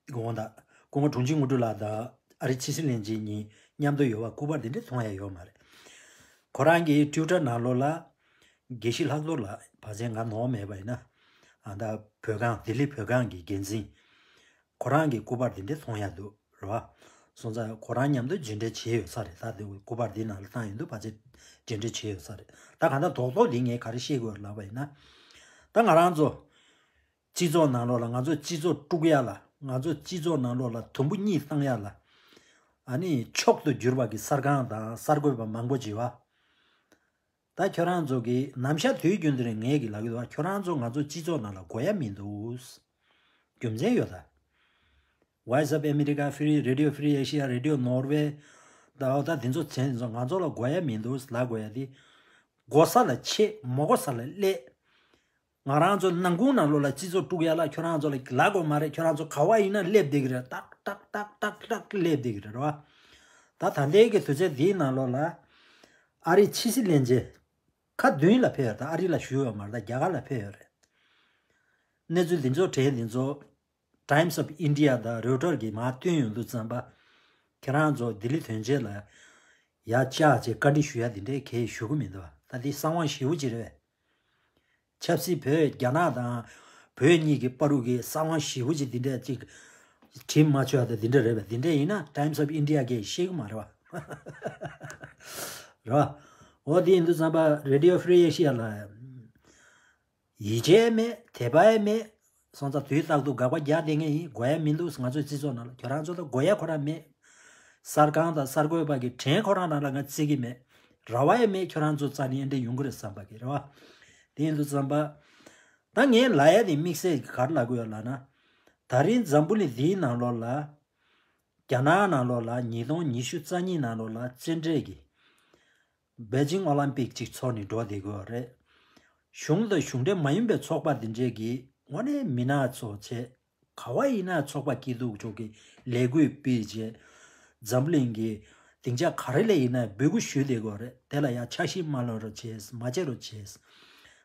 སྐུ་ངོ་ད་སྐུ་ངོ་དྲུང་ཆེ་དངོས་གྲུབ་ལགས་དང་ཨ་རིའི་ཕྱི་སྲིད་བློན་ཆེན་གཉིས་མཉམ་དུ་ཡོད་པ་སྐུ་པར་དེ་འདྲས་མཐོང་ཡ་ཡོད་མ་རེད། ཁོ་རང་གི་ཊུའི་ཊར་ནང་ལོགས་ལ་དགེ་བཤེས་ལྷག་རྡོར་ལགས་ཕལ་ཆེར་ང་ནོར་མེད་པ་ཡིན་ན་ཨ་ད་བོད་ཁང་ལྡི་ལི་བོད་ཁང་གི་འགན་འཛིན་ཁོ་རང་གི་སྐུ་པར་དེ་འདྲས་མཐོང་ཡ་འདུག་རེད་བ། སོང་ཙང་ཁོ་རང་མཉམ་དུ་མཇལ་འཕྲད་བྱས་ཡོད་ས་རེད། ད་དེ་སྐུ་པར་འདི་ནང་ལ་བཏང་ཡོད་འདུག་ཕལ་ཆེར་མཇལ་འཕྲད་བྱས་ཡོད་ས་རེད། ད་གང་ལྟར་རྡོག་རྡོག་འདི་ངས་ག་རེ་བཤད་དགོས་ལབ་པ་ཡིན་ན། ད་ང་རང་ཚོ་སྤྱི་ཚོགས་ནང་ལོགས་ལ་ང་ཚོ་སྤྱི་ཚོགས་དཀྲུག་ཡ་ལ་ང་ཚོ་སྤྱི་ཚོགས་ནང་ལོགས་ལ་དུམ་བུ་གཉིས་བཏང་ཡ་ལ་ཨ་ནི་མཆོག་ཏུ་གྱུར་པ་གི་གསར་ཁང་དང་གསར་འགོད་པ་མང་པོ་བྱེད་པ། ད་ཁྱོད་རང་ཚོ་གིས་ནམ་ཞག་དུས་རྒྱུན་དུ་ནས་ངས་གི་ལབ་ཀྱི་འདུག་ཁྱོད་རང་ཚོ་ང་ཚོ་སྤྱི་ཚོགས་ནང་ལ་དགོས་ཡ་མི་འདུག་རྒྱུ་མཚན་ཡོད་ད། Voice of America Free, Radio Free Asia, Radio Norway ད་འོ་ད་དེ་ཚོ་བྱས་དེ་ཚོ་ང་ཚོ་ལ་དགོས་ཡ་མི་འདུག་ལབ་དགོས་ཡ་དེ། དགོས་ས་ལ་ཆས་མ་དགོས་ས་ལ་སླེབས། ང་རང་ཚོ་ནང་ཁུལ་ནང་ལོགས་ལ་སྤྱི་ཚོགས་དཀྲུག་ཡ་ལ་ཁྱོད་རང་ཚོ་ལ་ལབ་དགོས་མ་རེད། ཁྱོད་རང་ཚོ་ག་བ་ཡིན་ན་སླེབས་བསྡད་ཀྱི་རེད། ཏག་ཏག་ཏག་ཏག་ཏག་སླེབས་བསྡད་ཀྱི་རེད་རེད་བ། ད་ད་ལྟའི་གི་དུས་ཚོད་འདིའི་ནང་ལོགས་ལ་ཨ་རིའི་ཕྱི་སྲིད་བློན་ཆེན་ཁ་བདུན་ལ་ཕེབས་ཡོད་རེད། ད་ཨ་རི་ལ་བཞུགས་ཡོད་མ་རེད། ད་རྒྱ་གར་ལ་ཕེབས་ཡོད་རེད། གནས་ཚུལ་འདི་ཚོ་དྲན་འདི་ཚོ་Times of India དང་Reuters གིས་མར་བཏོན་ཡོང་དུས་ཙམ་པ། ཁྱེད་རང་ཚོ་ལྡི་ལི་དོན་གཅོད་ལ་ཡར་བཅར་བྱས་བཀའ་འདྲི་ཞུ་ཡ་འདི་འདྲའི་གས་ཞུ་གི་མི་འདུག་ད་འདི་གསང་བ་ཞེ་པོ་ཅིག་རེད། ཆབ་སྲིད་བོད་རྒྱ་ནག་དང་བོད་གཉིས་ཀྱི་བར་དུ་གི་གསང་བ་ཞེ་པོ་ཅིག་འདི་འདྲ་ཅིག་དྲི་མ་ཆོད་ཡ་ད་འདི་འདྲ་རེད་པས། འདི་འདྲ་ཡིན་ན་Times of India གིས་ཤེས་གི་མ་རེད་བ། རེད་བ། འོ་དེ་ཡིན་དུས་ཙམ་པ་Radio Free Asia ལ་ཡིད་ཆེས་མེད། དད་པ་ཡང་མེད། སོང་ཙང་དུས་རྟག་ཏུ་དགག་པ་རྒྱག་བསྡད་མཁན་ཡིན། དགོས་ཡ་མི་འདུག་ང་ཚོའི་སྤྱི་ཚོགས་ནང་ལ་ཁྱོད་རང་ཚོ་ལ་དགོས་ཡ་ཁོ་རང་མེད། གསར་ཁང་དང་གསར་འགོད་པ་གི་དྲན་ཁོ་རང་རང་ལ་ང་བརྩི་གི་མེད། རེ་བ་ཡང་མེད་ཁྱོད་རང་ཚོ་རྩ་ནས་འདི་ཡོང་གི་རེད་བསམ་པ་གི་རེད་བ། དེ་ཡིན་དུས་ཙམ་པ། ད་ངས་ལབ་ཡ་དེ་དམིགས་བསལ་གྱི་ག་རེ་ལབ་དགོས་ཡོད་ལབ་ན། ད་རིང་འཛམ་བུ་གླིང་འདིའི་ནང་ལོགས་ལ། རྒྱ་ནག་ནང་ལོགས་ལ་ཉིས་སྟོང་ཉི་ཤུ་རྩ་གཉིས་ནང་ལོགས་ལ་བཙན་ཁྲིད་ཀྱིས་པེ་ཅིང་ཨོ་ལིམ་པིག་ཅིག་ཚོགས་ནས་འགྲོ་བསྡད་ཀྱི་ཡོད་རེད། གཞུང་དང་གཞུང་འབྲེལ་མ་ཡིན་པའི་ཚོགས་པ་འདི་འདྲས་ཀྱིས་དངོས་གནས་མི་སྣ་ཚོ་བྱས་ག་བ་ཡིན་ན་ཚོགས་པ་སྐྱིད་སྡུག་ཕྱོགས་ཀྱི་ལས་འགུལ་སྤེལ་བྱས་འཛམ་གླིང་གི་སྡིངས་ཆ་ག་རེ་ལ་ཡིན་ན་འབོད་སྐུལ་ཞུས་བསྡད་ཀྱི་ཡོད་རེད། དེ་ལ་ཡང་འཆར་གཞི་མ་ལོན་རོགས་བྱས་མ་བྱེད་རོགས་བྱས།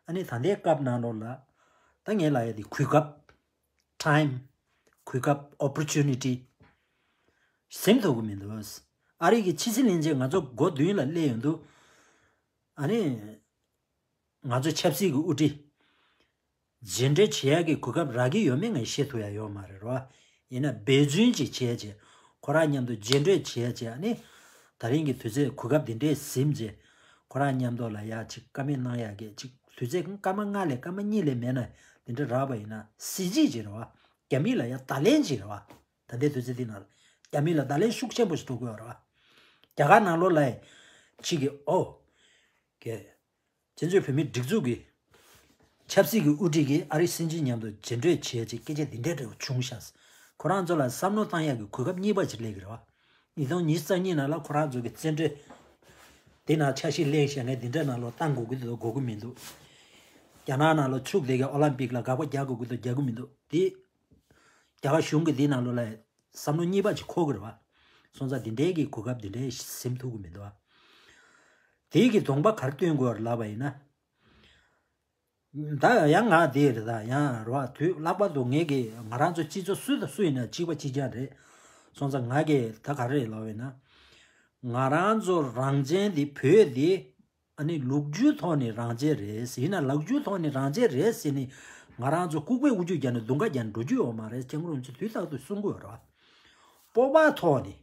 ཨ་ནི་ད་ལྟའི་སྐབས་ནང་ལོགས་ལ་ད་ངས་ལབ་ཡ་དེ་གོ་སྐབས། Time། གོ་སྐབས། Opportunity། ཟིན་ཐུབ་ཀྱི་མི་འདུག་ཨ་རི་གི་ཕྱི་སྲིད་བློན་ཆེན་ང་ཚོ་སྒོ་མདུན་ལ་སླེབས་ཡོང་དུས། ཨ་ནི། ང་ཚོ་ཆབ་སྲིད་ཀྱི་དབུ་ཁྲིད། རྗེས་འབྲེལ་བྱེད་ཡག་གི་གོ་སྐབས་རག་གི་ཡོད་མེད་ངས་བཤད་ཐུབ་ཡ་ཡོད་མ་རེད་རོ། ཡིན་ན་འབད་བརྩོན་ཅིག་བྱས་བྱས། ཁོ་རང་མཉམ་དུ་རྗེས་འབྲེལ་བྱས་བྱས། ཨ་ནི། ད་རིང་གི་དུས་ཚོད་གོ་སྐབས་འདི་འདྲས་ཟིན་བྱས། ཁོ་རང་མཉམ་དུ་ལ་ཡ་ཅིག་བཀའ་མོལ་གནང་ཡག་གི་ཅིག་དུས་ཚོད་སྐར་མ་ལྔ་ལས་སྐར་མ་གཉིས་ལས་མེད་ན་འདི་འདྲ་རག་པ་ཡིན་ན་གཟི་བརྗིད་ཅིག་རེད་བ། རྒྱ་མི་ལ་ཡ་བརྡ་ལན་ཅིག་རེད་བ། ད་ལྟའི་དུས་ཚོད་འདི་ནང་ལ་རྒྱ་མི་ལ་བརྡ་ལན་ཤུགས་ཆེན་པོ་ཞིག་འགྲོ་གི་ཡོད་རེད་བ། རྒྱ་གར་ནང་ལོགས་ལ་ཡ་ཅིག་གི་ཨོ། གི། བཙན་བྱོལ་བོད་མིའི་སྒྲིག་འཛུགས་ཀྱི་ཆབ་སྲིད་ཀྱི་དབུ་ཁྲིད་ཀྱིས་ཨ་རིའི་སྲིད་འཛིན་མཉམ་དུ་མཇལ་འཕྲད་བྱས་རྗེས་སྐད་ཆ་འདི་འདྲའི་འདྲ་བོ་བྱུང་ཤག་ཁོ་རང་ཚོ་ལ་བསམ་བློ་བཏང་ཡག་གི་གོ་སྐབས་གཉིས་པ་ཅིག་སླེབས་ཀྱི་རེད་བ། ཉིས་སྟོང་ཉི་ཤུ་རྩ་གཉིས་ནང་ལ་ཁོ་རང་ཚོ་གི་བཙན་བྱོལ་དེ་ནང་ཆ་ཤས་ལེན་བཞག་མཁན་འདི་འདྲ་ནང་ལོགས་བཏང་དགོས་ཀྱི་འདུག་དགོས་ཀྱི་མི་འདུག་རྒྱ་ནག་ནང་ལོགས་ཚུགས་བསྡད་མཁན་ཨོ་ལམ་པིག་ལ་དགག་པ་རྒྱག་དགོས་ཀྱི་འདུག་རྒྱག་གི་མི་འདུག་དེ། རྒྱ་གར་གཞུང་གིས་འདི་ནང་ལོགས་ལ་བསམ་བློ་གཉིས་པ་ཅིག་འཁོར་གྱི་རེད་བ། སོང་ཙང་འདི་འདྲའི་གི་གོ་སྐབས་འདི་འདྲའི་ཟིན་ཐུབ་ཀྱི་མི་འདུག་བ། དེའི་གི་གདོང་པ་ག་རེ་སྟོན་དགོས་རེད་ལབ་པ་ཡིན་ན། ད་ཡང་ང་དེ་རེད་ད་ཡང་རེད་བ། དུས་ལྷག་པར་དུ་ངས་གི་ང་རང་ཚོ་སྤྱི་ཚོགས་སུ་དང་སུ་ཡིན་ན་གཅིག་པ་གཅིག་རྐྱང་རེད། སོང་ཙང་ང་གི་ད་ག་རེ་ལབ་པ་ཡིན་ན། ང་རང་ཚོ་རང་བཙན་འདི་བོད་འདི། ཨ་ནི་ལོ་རྒྱུས་ཐོག་ནས་རང་བཙན་རེད། ཡིན་ན་ལོ་རྒྱུས་ཐོག་ནས་རང་བཙན་རེད་ཟེར་ནས་ང་རང་ཚོ་ལྐུགས་པའི་དབུ་ཁྱུད་རྒྱག་ནས་རྡུང་ཁ་རྒྱག་ནས་འགྲོ་རྒྱུ་ཡོད་མ་རེད། སྐྱབས་མགོན་རིན་པོ་ཆེ་དུས་རྟག་ཏུ་གསུང་གི་ཡོད་རེད་བ། སྤོབས་པ་ཐོག་ནས།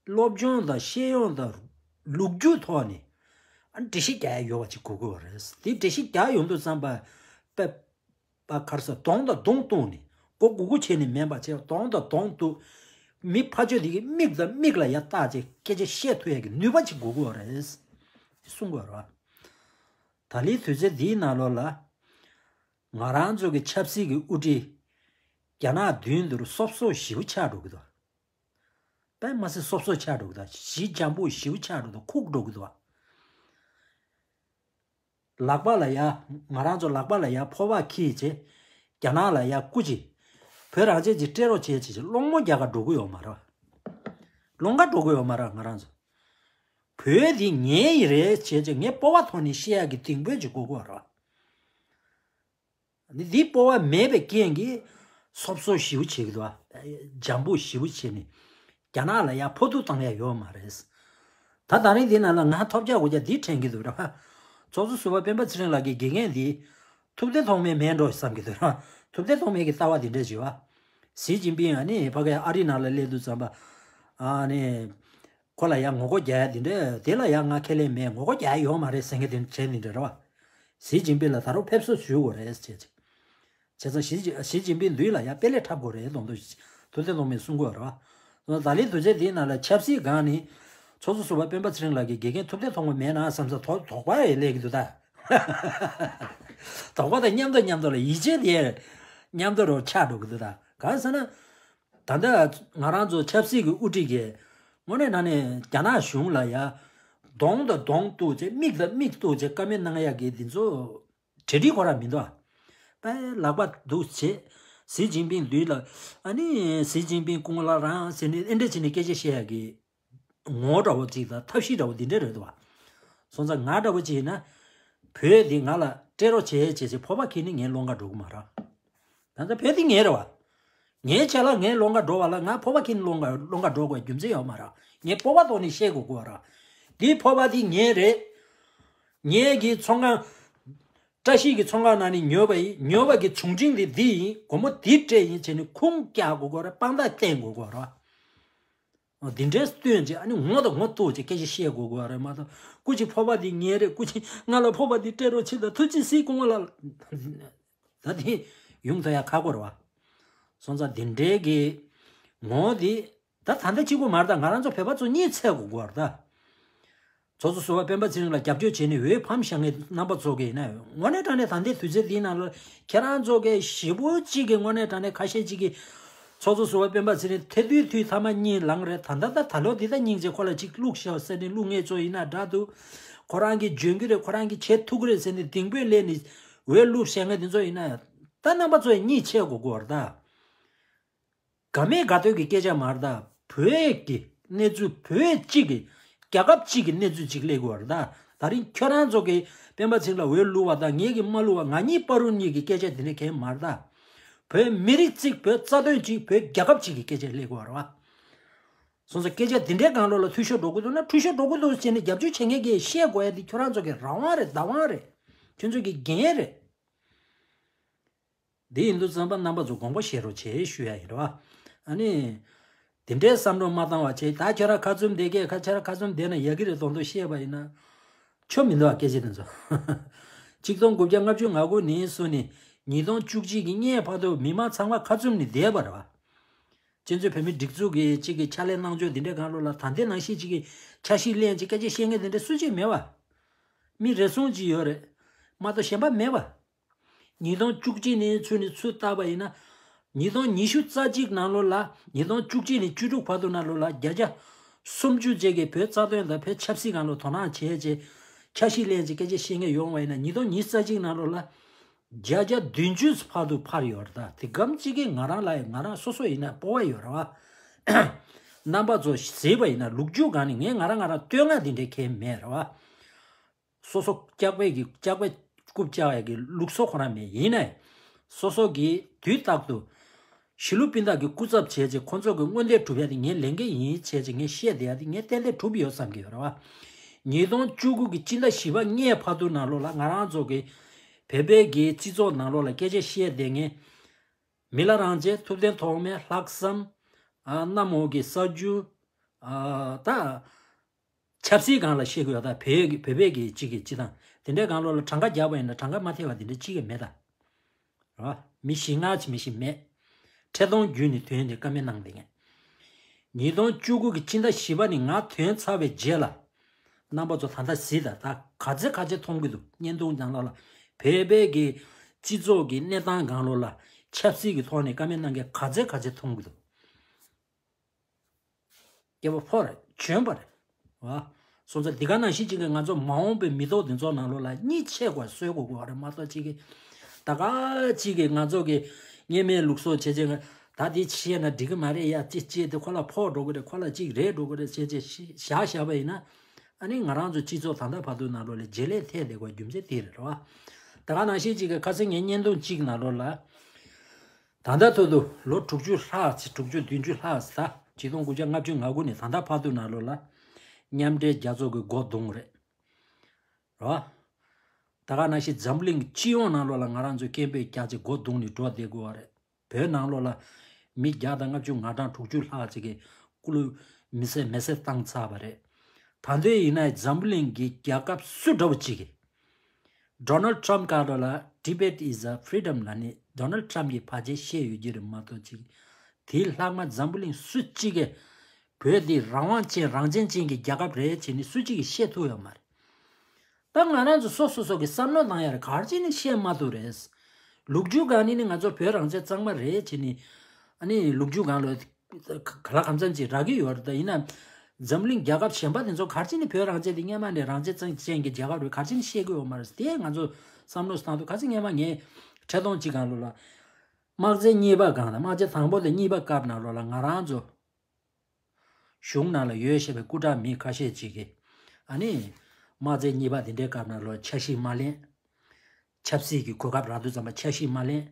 སློབ་སྦྱོང་དང་ཤེས་ཡོན་དང་ལོ་རྒྱུས་ཐོག་ནས། ཨ་ནི་འགྲེལ་བཤད་རྒྱག་ཡ་ཡོད་པ་ཅིག་དགོས་ཀྱི་ཡོད་རེད། དེ་འགྲེལ་བཤད་རྒྱག་ཡོང་དུས་ཙམ་པ། པ་ག་རེ་ཟེར་གདོང་དང་གདོང་གཏུགས་ནས་མགོ་སྒུར་སྒུར་བྱས་ནས་མིན་པ་བྱས་གདོང་དང་གདོང་གཏུགས། མི་ཕར་ཕྱོགས་དེ་གི་མིག་དང་མིག་ལ་ཡ་བལྟས་བྱས་སྐད་ཆ་བཤད་ཐུབ་ཡ་གི་ནུས་པ་ཅིག་དགོས་ཀྱི་ཡོད་རེད། གསུང་དགོས་རེད། ད་ལོའི་དུས་ཚོད་འདིའི་ནང་ལོགས་ལ། ང་རང་ཚོ་གི་ཆབ་སྲིད་ཀྱི་དབུ་ཁྲིད། རྒྱ་ནག་མདུན་དུ་སོབ་སོབ་ཞེ་པོ་ཆགས་འགྲོ་གི་འདུག་དཔེ་མ་སྲིད་སོབ་སོབ་ཆགས་འགྲོ་གི་འདུག་ཞི་འཇམ་པོ་ཞེ་པོ་ཆགས་འགྲོ་གི་འདུག་ཁུག་འགྲོ་གི་འདུག་ལག་པ་ལ་ཡ། ང་རང་ཚོ་ལག་པ་ལ་ཡ་ཕོར་པ་འཁྱེར་བྱས། རྒྱ་ནག་ལ་ཡ་སྐུ་མཁྱེན། བོད་རང་བཙན་གྱི་སྤྲད་རོགས་བྱས་བྱས་བྱས་སློང་མོ་རྒྱག་ག་འགྲོ་གི་ཡོད་མ་རེད། སློང་ག་འགྲོ་གི་ཡོད་མ་རེད་ང་རང་ཚོ། བོད་འདི་ངའི་ཡི་རེད་བྱས་བྱས་ངས་སྤོབས་པ་ཐོག་ནས་བཤད་ཡག་གི་སྡིངས་དཔོན་ཅིག་དགོས་ཀྱི་ཡོད་རེད། འདི་འདི་སྤོབས་པ་མེད་པའི་རྐྱེན་གྱིས་སོབ་སོབ་ཞེ་པོ་བྱེད་ཀྱི་འདུག་བ། འཇམ་པོ་ཞེ་པོ་བྱས་ནས་རྒྱ་ནག་ལ་ཡ་ཕོག་ཐུག་བཏང་ཡ་ཡོད་མ་རེད། ད་ད་རིང་འདི་ནང་ལ་ང་ཐོབ་རྒྱག་དགོས་རྒྱ་འདི་དྲན་གྱི་འདུག་ར། ཚོགས་གཙོ་ཟུར་པ་སྤེན་པ་ཚེ་རིང་ལགས་ཀྱི་དགེ་རྒན་འདི་ཐུབ་བསྟན་ཐོགས་མེད་མིན་འགྲོ་བསམ་གྱི་འདུག་ར། ཐུབ་བསྟན་ཐོགས་མེད་ཀྱི་ལྟ་བ་འདི་འདྲ་བྱེད་བ། ཞི་ཅིན་ཕིང་ཨ་ནི་ཕ་གི་ཨ་རི་ནང་ལ་སླེབས་དུས་ཙམ་པ། ཨ་ནི། ཁོ་ལ་ཡང་ངོ་རྒོལ་རྒྱག་ཡ་དེ་འདྲ་དེ་ལ་ཡང་ང་ཁས་ལེན་མེད། ངོ་རྒོལ་རྒྱག་ཡ་ཡོད་མ་རེད་ཟེར་མཁན་དེ་བྱས་ནི་འདྲ་རེད་བ། ཞི་ཅིན་ཕིང་ལ་ད་རུང་ཕེབས་བསུ་ཞུ་དགོས་རེད་ཟེར་བྱས། བྱས་ཙང་ཞི་ཅིན་ཞི་ཅིན་ཕིང་ལུས་ལ་ཡང་དཔེ་ལེགས་འཁྲབ་དགོས་རེད་མདོག་མདོག་ཐུབ་བསྟན་སློབ་མས་གསུང་གི་ཡོད་རེད་བ། ད་ལོའི་དུས་ཚོད་དེའི་ནང་ལ་ཆབ་སྲིད་སྒང་ནས་ཚོགས་གཙོ་ཟུར་པ་སྤེན་པ་ཚེ་རིང་ལགས་ཀྱི་དགེ་རྒན་ཐུབ་བསྟན་ཐོགས་མེད་མེད་ན་བསམ་ས་དོགས་དོགས་པ་ཡང་སླེབས་ཀྱི་འདུག་ད། དོགས་པ་དང་མཉམ་དུ་མཉམ་དུ་ལ་ཡིད་ཆེས་དེ་མཉམ་དུ་རུ་ཆགས་འགྲོ་གི་འདུག་ད། གང་ཟེར་ན། ད་ལྟ་ང་རང་ཚོ་ཆབ་སྲིད་ཀྱི་དབུ་ཁྲིད་ཀྱིས་དངོས་གནས་དྲང་གནས་རྒྱ་ནག་གཞུང་ལ་ཡ། གདོང་དང་གདོང་གཏུགས་བྱས་མིག་དང་མིག་གཏུགས་བྱས་བཀའ་མོལ་གནང་ཡག་གི་འདི་ཚོ་གྲ་སྒྲིག་ཁོ་རང་མི་འདུག་ཨ། པའི་ལག་པ་འདུག་བྱས། ཞི་ཅིན་ཕིང་ལུས་ལ། ཨ་ནི་ཞི་ཅིན་ཕིང་སྐུ་ངོ་ལགས་རང་ཟེར་ནས་ཨེ་འདྲ་བྱས་ནས་སྐད་ཆ་བཤད་ཡག་གི་ངོ་འདྲ་བོ་ཅིག་དང་ཐབས་ཤེས་འདྲ་བོ་འདི་འདྲ་རེད་འདུག་བ། སོང་ཙང་ང་འདྲ་བོ་ཅིག་ཡིན་ན། བོད་འདི་ང་ལ་སྤྲད་རོགས་བྱས་བྱས་བྱས་ཕོར་པ་འཁྱེར་ནས་ངས་སློང་ག་འགྲོ་གི་མ་རེད། ད་ལྟ་བོད་འདི་ངའི་རེད་བ། ངའི་ཆ་ལ་ངས་སློང་ག་འགྲོ་བ་ལ་ང་ཕོར་པ་འཁྱེར་ནས་སློང་ག་སློང་ག་འགྲོ་དགོས་རྒྱུ་མཚན་ཡོད་མ་རེད། ངས་སྤོབས་པ་ཐོག་ནས་བཤད་དགོས་དགོས་བ་རེད། འདི་ཕོར་པ་འདི་ངའི་རེད། ངའི་གི་ཚོང་ཁང་། བཀྲ་ཤིས་ཀྱི་ཚོང་ཁང་ནང་ནས་ཉོས་པ་ཡིན། ཉོས་པ་གི་བྱུང་འཕྲིན་དེ་འདི་ཡིན། སྒོར་མོ་འདི་སྤྲད་ཡིན་བྱས་ནས་ཁུངས་བཀྱག་དགོས་དགོས་རེད། དཔང་རྟགས་བསྟན་དགོས་དགོས་རེད། འདི་འདྲའི་སྟོན་བྱས་ཨ་ནི་ངོ་དང་ངོ་གཏུགས་བྱས་སྐད་ཆ་བཤད་དགོས་དགོས་རེད་མ་གཏོགས་སྐུ་མཁྱེན་ཕོར་པ་འདི་ངའི་རེད། སྐུ་མཁྱེན་ང་ལ་ཕོར་པ་འདི་སྤྲད་རོགས་བྱེད་དང་ཐུགས་རྗེ་གཟིགས་སྐུ་ངོ་ལགས། ད་དེ་ཡོང་ཐུབ་ཡ་ཁག་པོ་རེད་བ། སོང་ཙང་འདི་འདྲའི་གི་ངོ་འདི་ད་ད་ལྟ་གཅིག་པུ་མ་རེད། ད་ང་རང་ཚོ་བོད་པ་ཚོ་གཉིད་སད་དགོས་དགོས་རེད་ད། ཚོགས་གཙོ་ཟུར་པ་སྤེན་པ་ཚེ་རིང་ལ་རྒྱབ་སྐྱོར་བྱས་ནས་འོས་ཕམ་བཞག་མཁན་རྣམ་པ་ཚོ་གིས་ཡིན་ན་དངོས་གནས་དྲང་གནས་ད་ལྟའི་དུས་ཚོད་འདིའི་ནང་ལ་ཁྱེད་རང་ཚོ་གིས་ཞེ་པོ་གཅིག་གིས་དངོས་གནས་དྲང་གནས་ཁ་ཤས་གཅིག་གིས་ཚོགས་གཙོ་ཟུར་པ་སྤེན་པ་ཚེ་རིང་ཐེ་དུས་དུས་ཐ་མ་གཉིད་ལངས་རེད། ད་ལྟ་ད་ད་ལོ་འདི་ད་སྙིང་རྗེ་ཁོ་ལ་གཅིག་བླུགས་ཤོག་ཟེར་ནས་བླུགས་མཁན་ཚོ་ཡིན་ན་འདྲ་འདུག་ཁོ་རང་གིས་འཇོན་གི་རེད། ཁོ་རང་གིས་བྱེད་ཐུབ་གི་རེད་ཟེར་ནས་སྡིགས་པོས་སླེབས་ནས་འོས་བླུགས་བཞག་མཁན་དེ་ཚོ་ཡིན་ན་ད་རྣམ་པ་ཚོ་ཡིས་གཉིད་ཆད་དགོས་དགོས་རེད་ད། དགའ་མེད་དགའ་ཐོས་ཀྱི་སྐད་ཆ་མ་རེད་ད། བོད་ཀྱི་གནས་ཚུལ་བོད་གཅིག་གི་རྒྱལ་ཁབ་གཅིག་གི་གནས་ཚུལ་གཅིག་སླེབས་དགོས་རེད་ད། ད་རིང་ཁྱོད་རང་ཚོ་གིས་སྤེན་པ་ཚེ་རིང་ལ་འོས་བླུགས་པ་དང་ངེད་ཀྱིས་མ་བླུགས་པ་ང་གཉིས་བར་དུ་གཉིས་ཀྱི་སྐད་ཆ་དེ་འདྲ་གང་ཡང་མ་རེད་ད། བོད་མི་རིགས་གཅིག་བོད་རྩ་དོན་གཅིག་བོད་རྒྱལ་ཁབ་གཅིག་གི་སྐད་ཆ་སླེབས་དགོས་རེད་བ། སོང་ཙང་སྐད་ཆ་འདི་འདྲའི་སྒང་ལོགས་ལ་འཐུས་ཤོར་འགྲོ་གི་འདུག་ན། འཐུས་ཤོར་འགྲོ་གི་འདུག་ཟེར་ནས་རྒྱབ་སྐྱོར་བྱེད་མཁན་གྱིས་བཤད་དགོས་ཡ་འདི་ཁྱོད་རང་ཚོ་གི་རང་དབང་རེད། བདག་དབང་རེད། ཁྱོད་ཚོ་གི་འགན་རེད། འདི་ཡིན་དུས་ཙམ་པ་རྣམ་པ་ཚོ་དགོངས་པ་བཞེས་རོགས་བྱེད་ཞུ་ཡ་ཡིན་རེད་བ། ཨ་ནི། དེ་འདྲའི་བསམ་བློ་མ་བཏང་བ་བྱས། ད་ཁྱོད་རང་ཁ་བཙུམ་བསྡད་ཀྱི། ཁ་ཁྱོད་རང་ཁ་བཙུམ་བསྡད་ན་ཡག་གི་རེད་མདོག་མདོག་བཤད་པ་ཡིན་ན། ཆོ་མི་འདུག་ཨ། སྐད་ཆ་དེ་ཚོ། གཅིག་སྟོང་དགུ་བརྒྱ་ལྔ་བཅུ་ང་དགུ་ནས་བཟུང་ནས་ཉིས་སྟོང་བཅུ་གཅིག་གི་སྔས་བར་དུ་མི་མང་ཚང་མ་ཁ་བཙུམ་ནས་བསྡད་པ་རེད་བ། སྤྱི་ཚོགས་བོད་མི་སྒྲིག་འཛུགས་ཀྱི་གཅིག་གི་ཕྱག་ལས་གནང་ཕྱོགས་འདི་འདྲའི་སྒང་ལོགས་ལ། ད་ལྟའི་ནང་བཞིན་གཅིག་གི་འཆར་གཞི་ལེན་ཅིག་སྐད་ཆ་བཤད་མཁན་འདི་འདྲ་སུ་གཅིག་མེད་བ། མི་རེ་ཟུང་གཅིག་ཡོད་རེད། མ་གཏོགས་གཞན་པ་མེད་བ། ཉིས་སྟོང་བཅུ་གཅིག་ནས་ཚུར་ནས་ཚུར་བལྟས་པ་ཡིན་ན། ཉིས་སྟོང་ཉི་ཤུ་རྩ་གཅིག་ནང་ལོགས་ལ། ཉིས་སྟོང་བཅུ་གཅིག་ནས་བཅུ་དྲུག་བར་དུ་ནང་ལོགས་ལ་བརྒྱ་ཆ་སུམ་ཅུ་ཅན་གྱི་བོད་རྩ་དོན་དང་བོད་ཆབ་སྲིད་སྒང་ལ་དོ་སྣང་བྱས་བྱས། འཆར་གཞི་ལེན་བྱས་སྐད་ཆ་བཤད་མཁན་ཡོང་བ་ཡིན་ན། ཉིས་སྟོང་ཉི་ཤུ་རྩ་གཅིག་ནང་ལོགས་ལ་བརྒྱ་ཆ་བདུན་ཅུ་བར་དུ་འཕར་ཡོད་རེད། ད་དེ་གམ་གཅིག་གིས་ང་རང་ལ་ཡང་། ང་རང་སོ་སོ་ཡིན་ན་སྤོབས་པ་ཡོད་རེད་བ། རྣམ་པ་ཚོ་གཟིགས་པ་ཡིན་ན། ལོ་རྒྱུས་སྒང་ནས་ངས་ང་རང་ང་རང་བསྟོད་བསྔགས་འདི་འདྲའི་གང་ཡང་མེད་རེད་བ། སོ་སོ་སྐྱག་པའི་གི་སྐྱག་པའི་རྐུབ་བཀྱག་ཡ་གི་ལུགས་སྲོལ་ཁོ་རང་མེད། ཡིན་ནའི་སོ་སོ་གི་དུས་རྟག་ཏུ་ཞི་ལུ་སྤུན་ཟླ་གི་སྐུ་ཚབ་བྱས་བྱས། ཁོང་ཚོ་གི་མངོན་འདོད་སྒྲུབ་ཡ་དེ་ངའི་ལས་འགན་ཡིན་བྱས་བྱས་ངས་བཤད་བསྡད་ཡ་དེ་ངས་ཏན་ཏན་གྲུབ་ཡོད་བསམ་གི་ཡོད་རེད་བ། ཉིས་སྟོང་བཅུ་དགུ་གི་སྤྱི་ཟླ་བཞི་པ་སྔས་བར་དུ་ནང་ལོགས་ལ་ང་རང་ཚོ་གི་བོད་པའི་གི་སྤྱི་ཚོགས་ནང་ལོགས་ལ་སྐད་ཆ་བཤད་བསྡད་མཁན། མི་ལ་རང་བཙན། ཐུབ་བསྟན་ཐོགས་མེད། ལྷག་བསམ། ཨ། གནམ་འོག་གི་ས་རྒྱུ། ཨ། ད་ཆབ་སྲིད་སྒང་ལ་བཤད་དགོས་ཡ། ད་བོད་ཀྱི་བོད་པའི་གི་གཅིག་གི་སྤྱི་བཏང་དེ་འདྲའི་སྒང་ལོགས་ལ་གྲངས་ཀ་རྒྱག་པ་ཡིན་ན་གྲངས་ཀ་མ་ཐེ་བ་དེ་འདྲ་གཅིག་ཀྱང་མེད་ད། རེད་བ། མི་བཞི་ལྔ་ཅིག་མི་ཤི་མེད། ཁྲི་སྟོང་བརྒྱུད་ནས་ཐོན་ཏེ་བཀའ་མོལ་གནང་བསྡད་མཁན། ཉིས་སྟོང་བཅུ་དགུ་གི་སྤྱི་ཟླ་བཞི་པ་ནས་ང་ཐོན་ཚར་བའི་རྗེས་ལ། རྣམ་པ་ཚོ་ད་ལྟ་གཟིགས་དང་། ད་ག་ཚོད་ག་ཚོད་མཐོང་གི་འདུག་བརྙན་ཐུང་ནང་ལོགས་ལ། བོད་པའི་གི་སྤྱི་ཚོགས་ཀྱི་གནས་སྟངས་སྒང་ལོགས་ལ་ཆབ་སྲིད་ཀྱི་ཐོག་ནས་བཀའ་མོལ་གནང་མཁན་ག་ཚོད་ག་ཚོད་མཐོང་གི་འདུག་སྐྱེ་བ་ཕོ་རེད། བྱོན་པ་རེད་བ། སོང་ཙང་འདི་ག་ནང་བཞིན་གཅིག་གི་ང་ཚོ་མ་འོངས་པའི་མི་ཐོག་འདི་ཚོ་ནང་ལོགས་ལ་གཉིད་ཆད་དགོས་གསོལ་དགོས་དགོས་པ་རེད་མ་གཏོགས། གཅིག་གི་ད་ག་གཅིག་གི་ང་ཚོ་གི་སྔས་མའི་ལུགས་སྲོལ་བྱས་བྱས། ད་འདི་བྱས་ན་འགྲིག་གི་མ་རེད་ཡ། ཅི་བྱས་དེ་ཁོ་ལ་ཕོག་འགྲོ་གི་རེད། ཁོ་ལ་གཅིག་རེད་འགྲོ་གི་རེད་བྱས་བྱས་བཞག་བཞག་པ་ཡིན་ན། ཨ་ནི་ང་རང་ཚོ་སྤྱི་ཚོགས་ད་ལྟ་བར་དུ་ནང་ལོགས་ལ་བརྗེ་ལས་ཐེབས་བསྡད་དགོས་རྒྱུ་མཚན་དེ་རེད་བ། ད་ག་ནང་བཞིན་གཅིག་གི་ཁ་སང་ངའི་བརྙན་ཐུང་གཅིག་ནང་ལོགས་ལ། ད་ལྟ་ཐོག་ཏུ་ལོ་དྲུག་ཅུ་ལྷག་ཙམ། དྲུག་ཅུ་བདུན་ཅུ་ལྷག་ཙམ། ད་ཆིག་སྟོང་དགུ་བརྒྱ་ལྔ་བཅུ་ང་དགུ་ནས་ད་ལྟ་བར་དུ་ནང་ལོགས་ལ་མཉམ་འབྲེལ་རྒྱལ་ཚོགས་ཀྱི་སྒོ་བརྡུངས་རེད། རེད་བ། ད་ག་ནང་བཞིན་འཛམ་གླིང་སྤྱི་ཡོངས་ནང་ལོགས་ལ་ང་རང་ཚོ་སྐད་འབོད་རྒྱག་ཅིག་སྒོ་བརྡུངས་ནས་འགྲོ་བསྡད་དགོས་པ་རེད། བོད་ནང་ལོགས་ལ་མི་བརྒྱ་དང་ལྔ་བཅུ་ང་གྲངས་དྲུག་ཅུ་ལྷག་ཅིག་གིས་སྐུ་ལུས་མེ་སྲེག་མེ་སྲེག་བཏང་ཚར་བ་རེད། ད་དུང་ཡིན་ན་འཛམ་གླིང་གི་རྒྱལ་ཁབ་སུ་འདྲ་བོ་ཅིག་གིས། Donald Trump་སྐབས་ལ་Tibet is a freedom་ལབ་ནས་Donald Trump་གིས་ཕལ་ཆེར་བཤད་ཡོད་ཀྱི་རེད་མ་གཏོགས། ཅིག་དེའི་ལྷག་མ་འཛམ་བུ་གླིང་སུ་གཅིག་གིས་བོད་འདི་རང་དབང་ཅན་རང་བཙན་ཅན་གྱི་རྒྱལ་ཁབ་རེད་ཅེས་ནི་སུ་གཅིག་གིས་བཤད་ཐུབ་ཡོད་མ་རེད། ད་ང་རང་ཚོ་སོ་སོ་སོ་གི་བསམ་བློ་བཏང་ཡ་རེད། ག་རེ་བྱས་ནས་བཤད་མ་ཐུབ་རེད། ལོ་རྒྱུས་སྒང་ནས་ནི་ང་ཚོ་བོད་རང་བཙན་གཙང་མ་རེད་ཅེས་ནི། ཨ་ནི་ལོ་རྒྱུས་སྒང་ལ་ག་ལ་གང་འཚམ་ཅིག་རག་གི་ཡོད་རེད། ད་ཡིན་ན་འཛམ་གླིང་རྒྱལ་ཁབ་གཞན་པ་དེ་ཚོ་ག་རེ་བྱས་ནས་བོད་རང་བཙན་དེ་སྔོན་མ་ནས་རང་བཙན་གཙང་ཅན་གྱི་རྒྱལ་ཁབ་རེད། ག་རེ་བྱས་ནས་བཤད་གི་ཡོད་མ་རེད། དེ་ང་ཚོ་བསམ་བློ་བཏང་དུས། ཁ་སང་སྔོན་མ་ངས་ཁྲི་སྟོང་གཅིག་སྒང་ལོགས་ལ་དམག་ཆེན་གཉིས་པ་སྒང་དང་། དམག་ཆེན་དང་པོ་དང་གཉིས་པ་སྐབས་ནང་ལོགས་ལ་ང་རང་ཚོ་གཞུང་ནང་ལ་ཡོད་བཞག་པའི་སྐུ་དྲག་མི་ཁ་ཤས་ཅིག་གིས། ཨ་ནི་དམག་ཆེན་གཉིས་པ་དེ་འདྲའི་སྐབས་ནང་ལོགས་འཆར་གཞི་མ་ལེན། ཆབ་སྲིད་ཀྱི་གོ་སྐབས་རག་དུས་ཙམ་པ་འཆར་གཞི་མ་ལེན།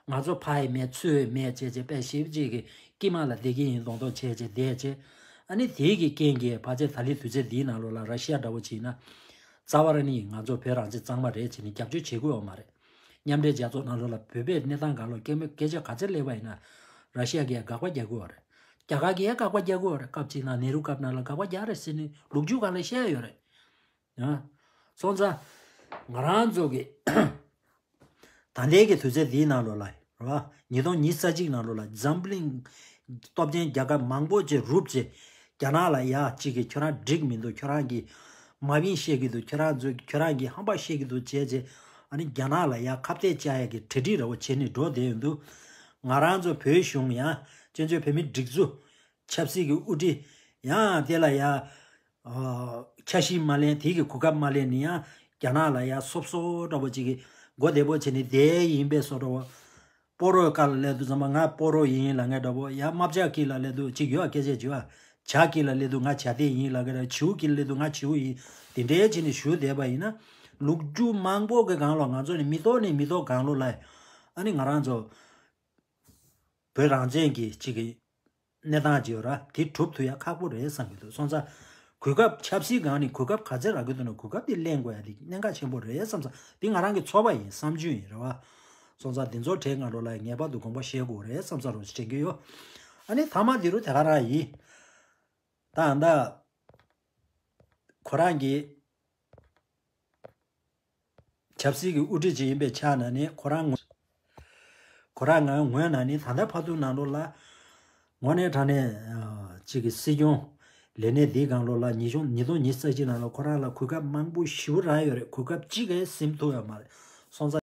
ང་ཚོ་ཕར་ཡི་མེད་ཚུར་ཡི་མེད་བྱས་བྱས། དཔེ་ཞིབ་ཅིག་གི་དཀྱིལ་མ་ལ་བསྡད་ཀྱི་ཡིན་མདོག་མདོག་བྱས་བྱས་བསྡད་བྱས། ཨ་ནི་དེའི་གི་རྐྱེན་གྱིས་ཕལ་ཆེར་ད་ལོའི་དུས་ཚོད་འདིའི་ནང་ལོགས་ལ་ར་ཤི་ཡ་འདྲ་བོ་བྱས་ན། རྩ་བ་རང་ནི་ང་ཚོ་བོད་རང་བཙན་གཙང་མ་རེད་ཅེས་ནི་རྒྱབ་སྐྱོར་བྱེད་དགོས་ཡོད་མ་རེད། མཉམ་འབྲེལ་རྒྱལ་ཚོགས་ནང་ལོགས་ལ་བོད་པའི་གནས་སྟངས་སྒང་ལོགས་སྐད་མོས་སྐད་ཆ་ག་ཚོད་སླེབས་པ་ཡིན་ན། ར་ཤི་ཡ་གིས་ཡང་དགག་པ་རྒྱག་གི་ཡོད་རེད། རྒྱ་གར་གྱིས་ཡང་དགག་པ་རྒྱག་གི་ཡོད་རེད། སྐབས་གཅིག་ནང་ནེ་རུ་སྐབས་ནང་ལ་དགག་པ་རྒྱག་རེད་ཟེར་ནས་ལོ་རྒྱུས་སྒང་ལ་བཤད་ཡོད་རེད། ཡང་། སོང་ཙང་ང་རང་ཚོ་གི་ད་ལྟའི་གི་དུས་ཚོད་འདིའི་ནང་ལོགས་ལ་རེད་བ། ཉིས་སྟོང་ཉི་ཤུ་རྩ་གཅིག་ནང་ལོགས་ལ་འཛམ་གླིང་སྟོབས་ཆེན་རྒྱལ་ཁབ་མང་པོ་ཅིག་རུབ་བྱས། རྒྱ་ནག་ལ་ཡ་གཅིག་གིས་ཁྱོད་རང་འགྲིག་མི་འདུག་ཁྱོད་རང་གིས་མ་བིན་བཤད་ཀྱི་འདུག་ཁྱོད་རང་ཚོས་ཁྱོད་རང་གིས་ཧམ་པ་བཤད་ཀྱི་འདུག་བྱས་བྱས། ཨ་ནི་རྒྱ་ནག་ལ་ཡ་ཁ་གཏད་བཅག་ཡ་གི་གྲ་སྒྲིག་འདྲ་བོ་བྱས་ནས་འགྲོ་བསྡད་ཡོང་དུས། ང་རང་ཚོ་བོད་གཞུང་ཡང་། བཙན་བྱོལ་བོད་མིའི་སྒྲིག་འཛུགས་ཆབ་སྲིད་ཀྱི་དབུ་ཁྲིད་ཡང་དེ་ལ་ཡ། ཨ། འཆར་གཞི་མ་ལེན། དེ་གི་གོ་སྐབས་མ་ལེན་ནས་ཡང་རྒྱ་ནག་ལ་ཡ་སོབ་སོབ་འདྲ་བོ་ཅིག་གི་མགོ་བདེ་པོ་བྱས་ནས་བསྡད་ཡིན་པའི་བཟོ་འདྲ་བོ། སྤ་རོ་སྐད་ལ་སླེབས་དུས་ཙམ་པ་ང་སྤ་རོ་ཡིན་ལབ་མཁན་འདྲ་བོ། ཡ་རྨ་བྱ་སྐད་ལ་སླེབས་དུས་ཅིག་ཡོད་སྐད་ཆ་བྱེད་བ། བྱ་སྐད་ལ་སླེབས་དུས་ང་བྱ་དེ་ཡིན་ལབ་མཁན་འདྲ། བྱིའུ་སྐད་ལ་སླེབས་དུས་ང་བྱིའུ་ཡིན། དེ་འདྲའི་བྱས་ནས་བཞུགས་བསྡད་པ་ཡིན་ན། ལོ་རྒྱུས་མང་པོ་གི་སྒང་ལ་ང་ཚོ་ནི་མི་ཐོག་ནས་མི་ཐོག་སྒང་ལོགས་ལ། ཨ་ནི་ང་རང་ཚོ་བོད་རང་བཙན་གྱི་ཅིག་གི་ གནས་སྟངས་ཅིག་ཡོད་ར། དེ་གྲུབ་ཐུབ་ཡ་ཁག་པོ་རེད་བསམ་གྱི་འདུག་སོང་ཙང་གོ་སྐབས་ཆབ་སྲིད་སྒང་ནས་གོ་སྐབས་ག་ཚད་རག་གི་འདུག་ན་གོ་སྐབས་དེ་ལེན་དགོས་ཡ་དེ་གནད་འགག་ཆེན་པོ་རེད་བསམ་ཙང་དེ་ང་རང་གི་ཚོར་བ་ཡིན། བསམ་ཚུལ་ཡིན་རེད་བ། སོང་ཙང་དེ་ཚོ་གྲས་ང་རང་ལ་ངེས་པར་དུ་དགོངས་པ་བཞེས་དགོས་རེད་བསམ་ས་རུ་དྲན་གྱི་ཡོད། ཨ་ནི་ཐ་མ་དེ་རུ་དེ་ག་རང་ཡིན། ད་ད་ཁོ་རང་གི་ཆབ་སྲིད་ཀྱི་དབུ་ཁྲིད་ཅིག་ཡིན་པའི་ཆ་ནས་ནི་ཁོ་རང་ངོ་ཁོ་རང་ང་ངོས་ནས་ནི་ད་ལྟ་བར་དུ་ནང་ལོགས་ལ་དངོས་གནས་དྲང་གནས་ཅིག་གི་སྲིད་སྐྱོང་ལས་གནས་འདིའི་སྒང་ལོགས་ལ་ཉིས་སྟོང་ཉི་ཤུ་རྩ་གཅིག་ནང་ལ་ཁོ་རང་ལ་གོ་སྐབས་མང་པོ་ཞེ་པོ་རག་ཡོད་རེད། གོ་སྐབས་གཅིག་གིས་ཟིན་ཐུབ་ཡོད་མ་རེད། སོང་ཙང་